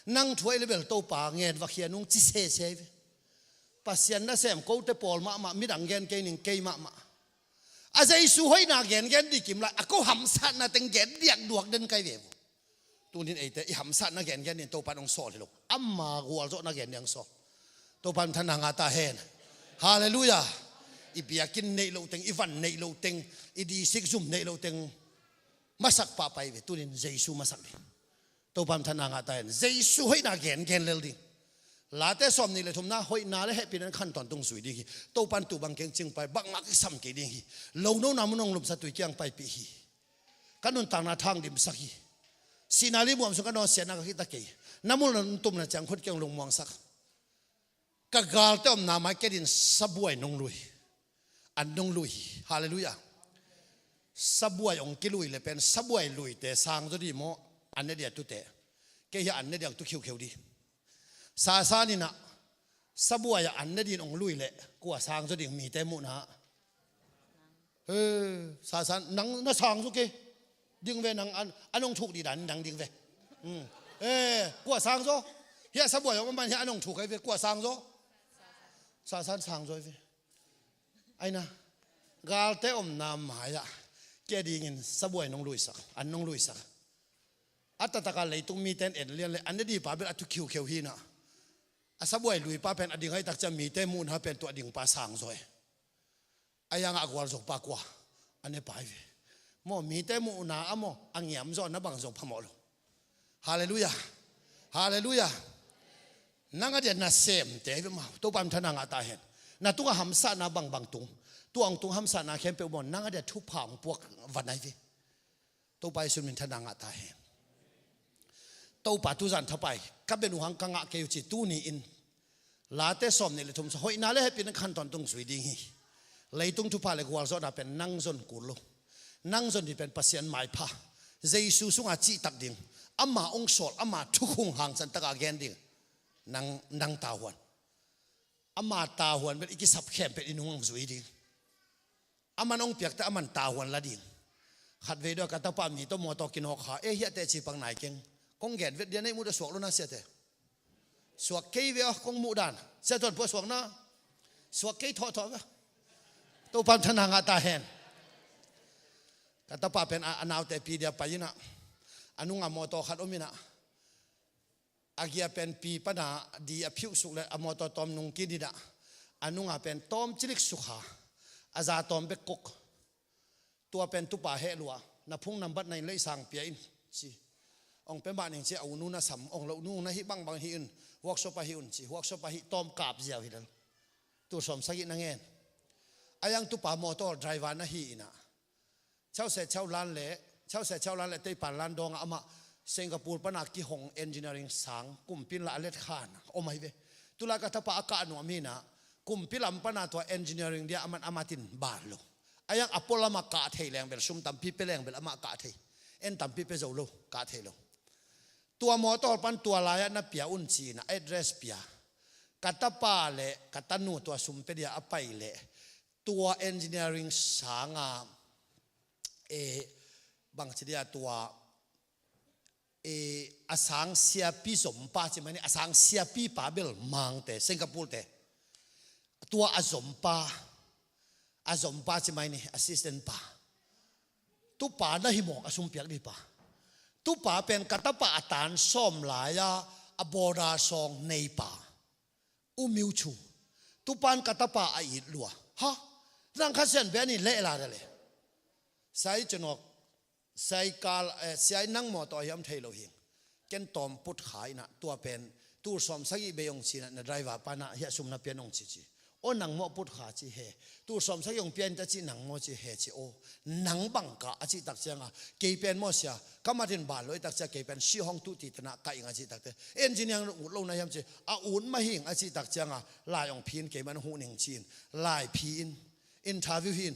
Nang thu ahih leh bel Topa ngen va khia nung ci sese hi ve. Pasian nasem kote pawl mahmah, midang gen kei ning kei mahmah. A Jesu hoihna gengen ding kim lai a ko hamsatna teng gen diakduak den kai ve uh. Tunin eite i hamsatna gengen ding Topa in hong sawl hi lo. Ama gualzawhna gen ding hong sawl. Topa minthanna ngah ta hen. Halleluiah. I biakinn neih loh teng, i van neih loh teng, i district zum neih loh teng masak pahpah hi ve. Tunin Jesu masak ding. Topa minthanna ngah ta hen. Jesu hoihna gengen lel ding. Late sawm nih le thumna hoihna le hehpihna in khan tawntung zui ding hi. Topa in tu bang keng cing pai, bangmah kisam kei ding hi. Lo nona mun hong lumsa tui kiang paipih hi. Ka nuntakna thang dimsak hi. Sihna limuam sung ka nawsiatna ka khihta kei. Na mul na tumna ciang khut keng lungmuangsak. Ka galte omna mai kedin sabuai nong lui. An nong lui hi. Halleluiah. Sabuai ong kilui le pen sabuai luite sang zaw di maw? An ne dia tute. Kei hi an ne diang tu khiukheu di. Sasan inah sabuai ah an ne din ong lui le kua sang zaw ding mite muhna. He, sasan nang na sang zaw kei. Ding ve nang an, an ong thuk di dan nang ding ve. Hmm. He, kua sang zaw. Hiah sabuai ong man hiah an ong thuk ai ve kua sang zaw. Sasan sang zaw ai ve. Aina, galte omna mai-ah kei dingin sabuai nong luisak, an nong luisak. A taktaka leitung mite in en lian le an ne di pa bel a tu khiukheu hi inah. A sabuai lui pa pen a ding ai takcia mite muhna pen tuah ding pa sang zaw e. A yangah a gualzo pa kua a ne pa hi ve. Maw mite muhna a maw a ngiam zaw na bang zong phamawh lo. Halleluiah. Halleluiah. Nang a dia nasemte hi ve maw? Topa minthanna ngah ta hen. Na tungah hamsatna bangbang tung, tua ong tung hamsatna khempeuh maw nang a dia thupha ong puak van ai ve. Topa Jesu minthanna ngah ta hen. Topa tuzan thapai ka bia nuhang ka ngah kei uh ci tuni in Late sawm nih le thum sa hoihna le hehpihna khan tawntung zui ding hi. Leitung thupha le gualzawhna pen nang zon kul lo. Nang zon ding pen Pasian maipha. Jesu sunga cihtak ding. Ama ong sawl, ama thukhung hangsan taka gen ding. Nang, nang tahuan. Ama tahuan bel i kisap khempeuh i nung ang zui ding. Aman ong piakte aman tahuan la ding. Khatvei dua ka tapa mi tawh mawtaw kinawk kha e hiahte cipang nai keng. Kong gen vet dia nei muhte suak lo na siate. Suak kei ve aw kong muh dan. Sia tuan pua suak na. Suak kei thawhthawh ve. Topa minthanna ngah ta hen. Ka tapa pen a, a naute pi dia pai inah. A nunga mawtaw khat om inah. A gia pen pi pana di a phiuh suk le a mawtaw tawm nung kidinah a nunga pen tawm cilik sukha a za tawm bek kok. Tua pen tupa heh lua na phung nambat na in leisang pia in ci. Ong pe mah ning ci a unu na sam ong lo nu na hih bangbang hih un workshop a hih un ci workshop a hih tawm kap ziau hi lel. Tul sawm sagih na ngen. A yang tupa mawtaw driver na hi inah. Chause chau lan le chause chau lan le teipan lan dawngah amah Singapore pana kihong engineering sang kumpi in la a let khan om ahi ve. Tulai ka tapa a kah nuam hinah kumpi lam pana tua engineering dia aman amatin ban lo. A yang a pualamah kah thei leng bel sum tampi pe leng bel amah kah thei. En tampi pe zo lo kah thei lo. Tua mawtaw pan tua lai-ah na pia un ci-in a address pia. Ka tapa le ka tanu tua sum pe dia a pai le tua engineering sanga e, bangci dia tua e, a sang siapi zompa ci mai ni a sang siapi pa bel mangte Singapore te tua a zompa a zompa ci mai ni assistant pa. Tupa na hi mawk a sumpiak dih pa. Tupa pen ka tapa a tan sawm lai-a a bawda sawng nei pa. U miu chu. Tupan ka tapa a it lua. Ha? Nang kha sian bia ni leh la da le. Sai chunok. Sai kal, eh, sai nang maw tawh hiam thei lo hing. Ken tawm put kha ina tua pen. Tul sawm sagih bei ong cina na driver pana hiah sum na pian ong ci ci. O nang maw put kha ci he. Tul sawm sagih ong pian ta ci nang maw ci he ci o. Nang bang ka a ci tak cianga. Kei pen maw sia. Ka matin ban lo i tak cia kei pen si hong tu ti tana ka ing a ci tak te. Engineer ut lo na hiam ci. A ut ma hing a ci tak cianga. Lai ong phin kei man hu ning cin. Lai phin. Interview hin.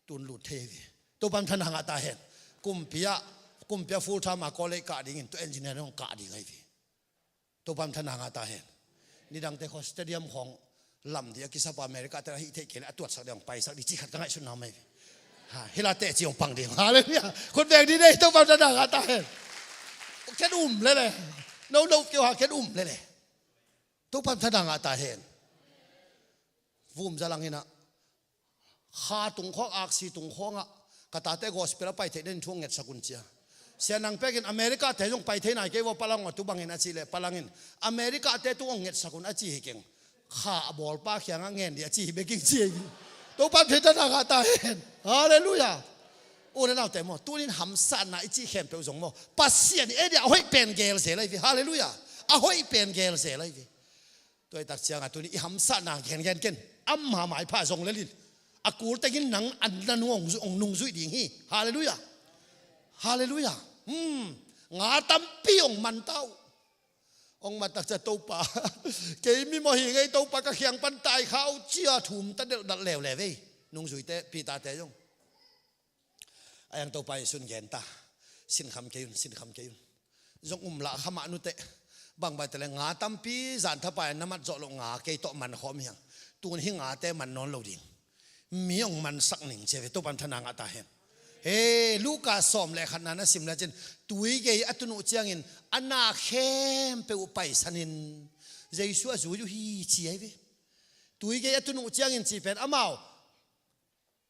Tun lut thei vi. Topan thana ngah ta hen. Kumpia. Kumpia full time a college ka dingin. Tu engineer ong ka ding ai vi. Topan thana ngah ta hen. Nidangte kho stadium khong lam di a kisapa America te hih theih kei le a tuatsak ding paisak di ci khat ka ngaihsutna mai. Ha, hila teh ci hong pang ding. Hallelujah. Khut beng di nei Topan thana ngah ta hen. Ken um lele. No no keu ha ken um lele. Topan thana ngah ta hen. Vum zalang ina. Kha tung khawng aksi tung khawngah ka tate gospel a pai theih den thu ngetsak un cia. Sia nang pekin America te zong pai thei nai kei vaw palang aw tu bangin a ci le palangin America te tu ong ngetsak un a ci hi keng. Kha a bawlpa khiangah ngen di a ci hi beking ci hi. Topan thei tana ka ta hen. Halleluia. U le naute maw tunin hamsatna i cih khempeuh zong maw Pasian i edia a hoih pen gel zel ahi vi. Halleluia. A hoih pen gel zel ahi vi. Tua i tak cianga tuni i hamsatna gengen ken. Ama mai pha zong lelin a kul tengin nang an na nung ong zu- ong nungzuih ding hi. Halleluia. Halleluia. Hmm. Nga tampi ong man tau. Ong man tak cia Topa. Kei mi maw hi ngei Topa ka khiang pan tai kha uh cia thum ta delh dal leuleu vei. Nungzuite pitate zong. A yang Topa Jesu'n gen ta. Sinkham kei un, sinkham kei un. Zong um lah khamah nute. Bang bai tele nga tampi zan thapai na mat zawh loh nga kei tawh man khawm hiang. Tun hi ngate man nawn lo ding. Mi ong mansak ning cia ve Topan thana ngah ta hen. He Luka sawm le khatna na sim le cin. Tui gei a tun uh ciangin a na khempeuh uh paisanin Jesu a zui uh hi ci ai ve. Tui gei a tun uh ciangin ci pen amau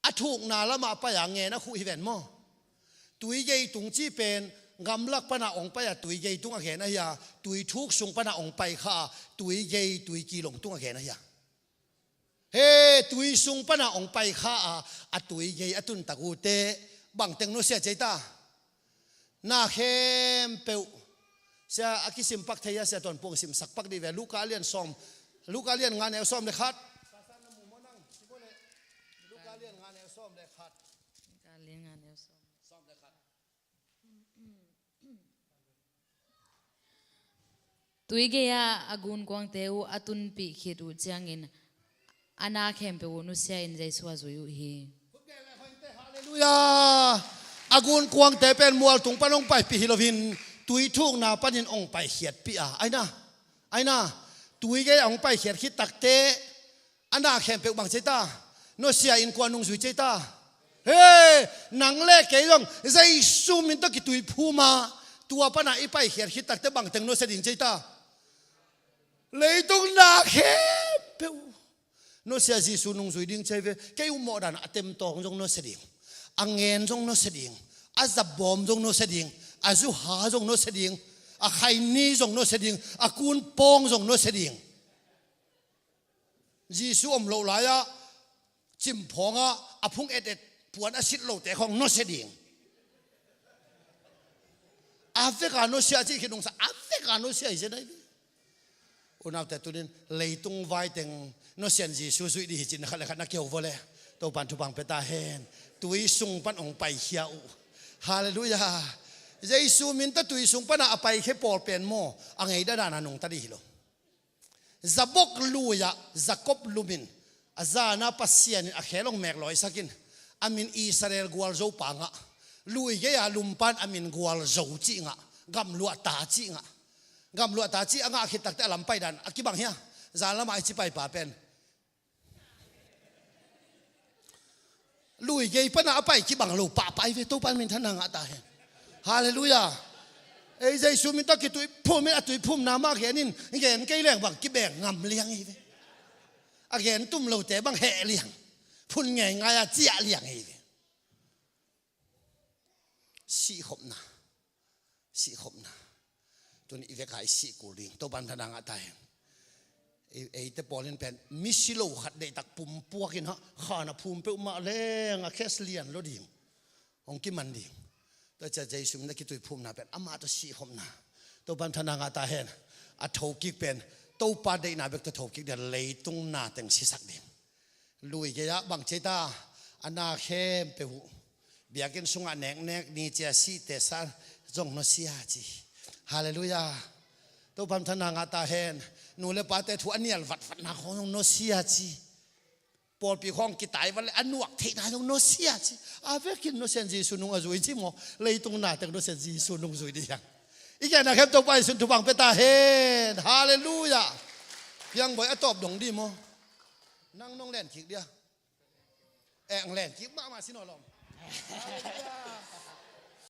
a thukna lamah pai a ngen a khuh hi ven maw? Tui gei tung cih pen gamlak pana ong pai a tui gei tung a gen ahi a tui thuk sung pana ong pai kha a tui gei tui kilong tung a gen ahi a. He tui sung pana ong pai kha a a tui gei a tun tak ute bangteng nusia cei ta. Na khempeuh. Sia a kisim pak thei a sia tuan puang simsak pak dih ve Luka lian sawm. Luka lian nga neu sawm le khat. Luka lian nga neu sawm le khat. Luka lian nga neu sawm. Sawm le khat. Tui gei-ah a gunkuangte uh a tunpih khit uh ciangin a na khempeuh uh nusia in Jesu a zui uh hi. Halleluia. A gunkuangte pen mualtung pan hong paipih hi loin tui thukna panin hong paikhiatpih a aina aina tui gei a hong paikhiat khit takte a na khempeuh bang cei ta. Nusia in kua nungzui cei ta. He nang le kei zong Jesu min tawh kitui phum a tua pana i paikhiat khit takte bangteng nusia ding cei ta. Leitung na khempeuh nusia Jesu nungzui ding cei ve. Kei uh mawhdan a temtawng zong nusia ding a ngen zong nusia ding a zabawm zong nusia ding a zuha zong nusia ding a khaini zong nusia ding a kunpawng zong nusia ding. Jesu om loh lai-ah cimphawngah a phung etet puan a sit lote khawng nusia ding. A veka nusia cih khit nungsa a veka nusia hi zen ahi. Unaute tunin leitung vaiteng nusian Jesu zuih dih hi cin na khat le khat na keu vawle. Topan thupang peta hen. Tui sung pan ong paikhia uh. Halleluia. Jesu min tawh tui sung pana a paikhia pawl pen maw a ngeidadana nungta dih hi lo. Zabok lui-ah Jakob lumin a zana Pasian in a khel hong meeklawisakin a min Israel gualzo pa ngah. Lui gei-a lumpan a min gualzo cih ngah. Gamluahta cih ngah. Gamluahta cih a ngah khit takte a lam paidan a kibang hia. Zan lamah i ci paipa pen Lui gei pana a pai kibang lo pahpah i ve Topa in minthanna ngah ta hen. Halleluia. Ei Jesu min tawh kituiphum in a tuiphumna mah genin gen kei leng bang kibeng ngam liang i ve. A gen tum lote bang heh liang. Phun ngeingai a ciah liang i ve. Sihkhopna. Sihkhopna. Tuni i veka i sih kul ding Topa in minthanna ngah ta hen. Ei, eite pawl in pen misi lo khat deihtak pumpuak in ha, khan a phum peuhmah leng a case lian lo ding, hong kiman ding. Tua ciang Jesu min a kituiphumna pen amah tawh sihkhopna. Topa'n thana ngah ta hen. A thokik pen Topa deihna bek tawh thokik ding, leitung na teng sisak ding. Lui gei-ah bang ci ta, a na khempeuh uh biakinn sungah neknek ni cia sihte sa zong nusia ci. Halleluiah. Topa'n thana ngah ta hen. Nu le pate thu a nial vatvatna khawng zong nusia ci. Pawlpi khawng kitai vat le a nuak theihna zong nusia ci. A vekin nusia in Jesu nung a zui ci maw? Leitung na teng nusia in Jesu nung zui ding hi hang. I genna khempeuh Topa Jesu in thupha pia ta hen. Halleluiah. Piang Bawi a tawp dong ding maw? Nang nong len kik dia. Eh, ang len kik mahmah sin aw lawm. Halleluiah.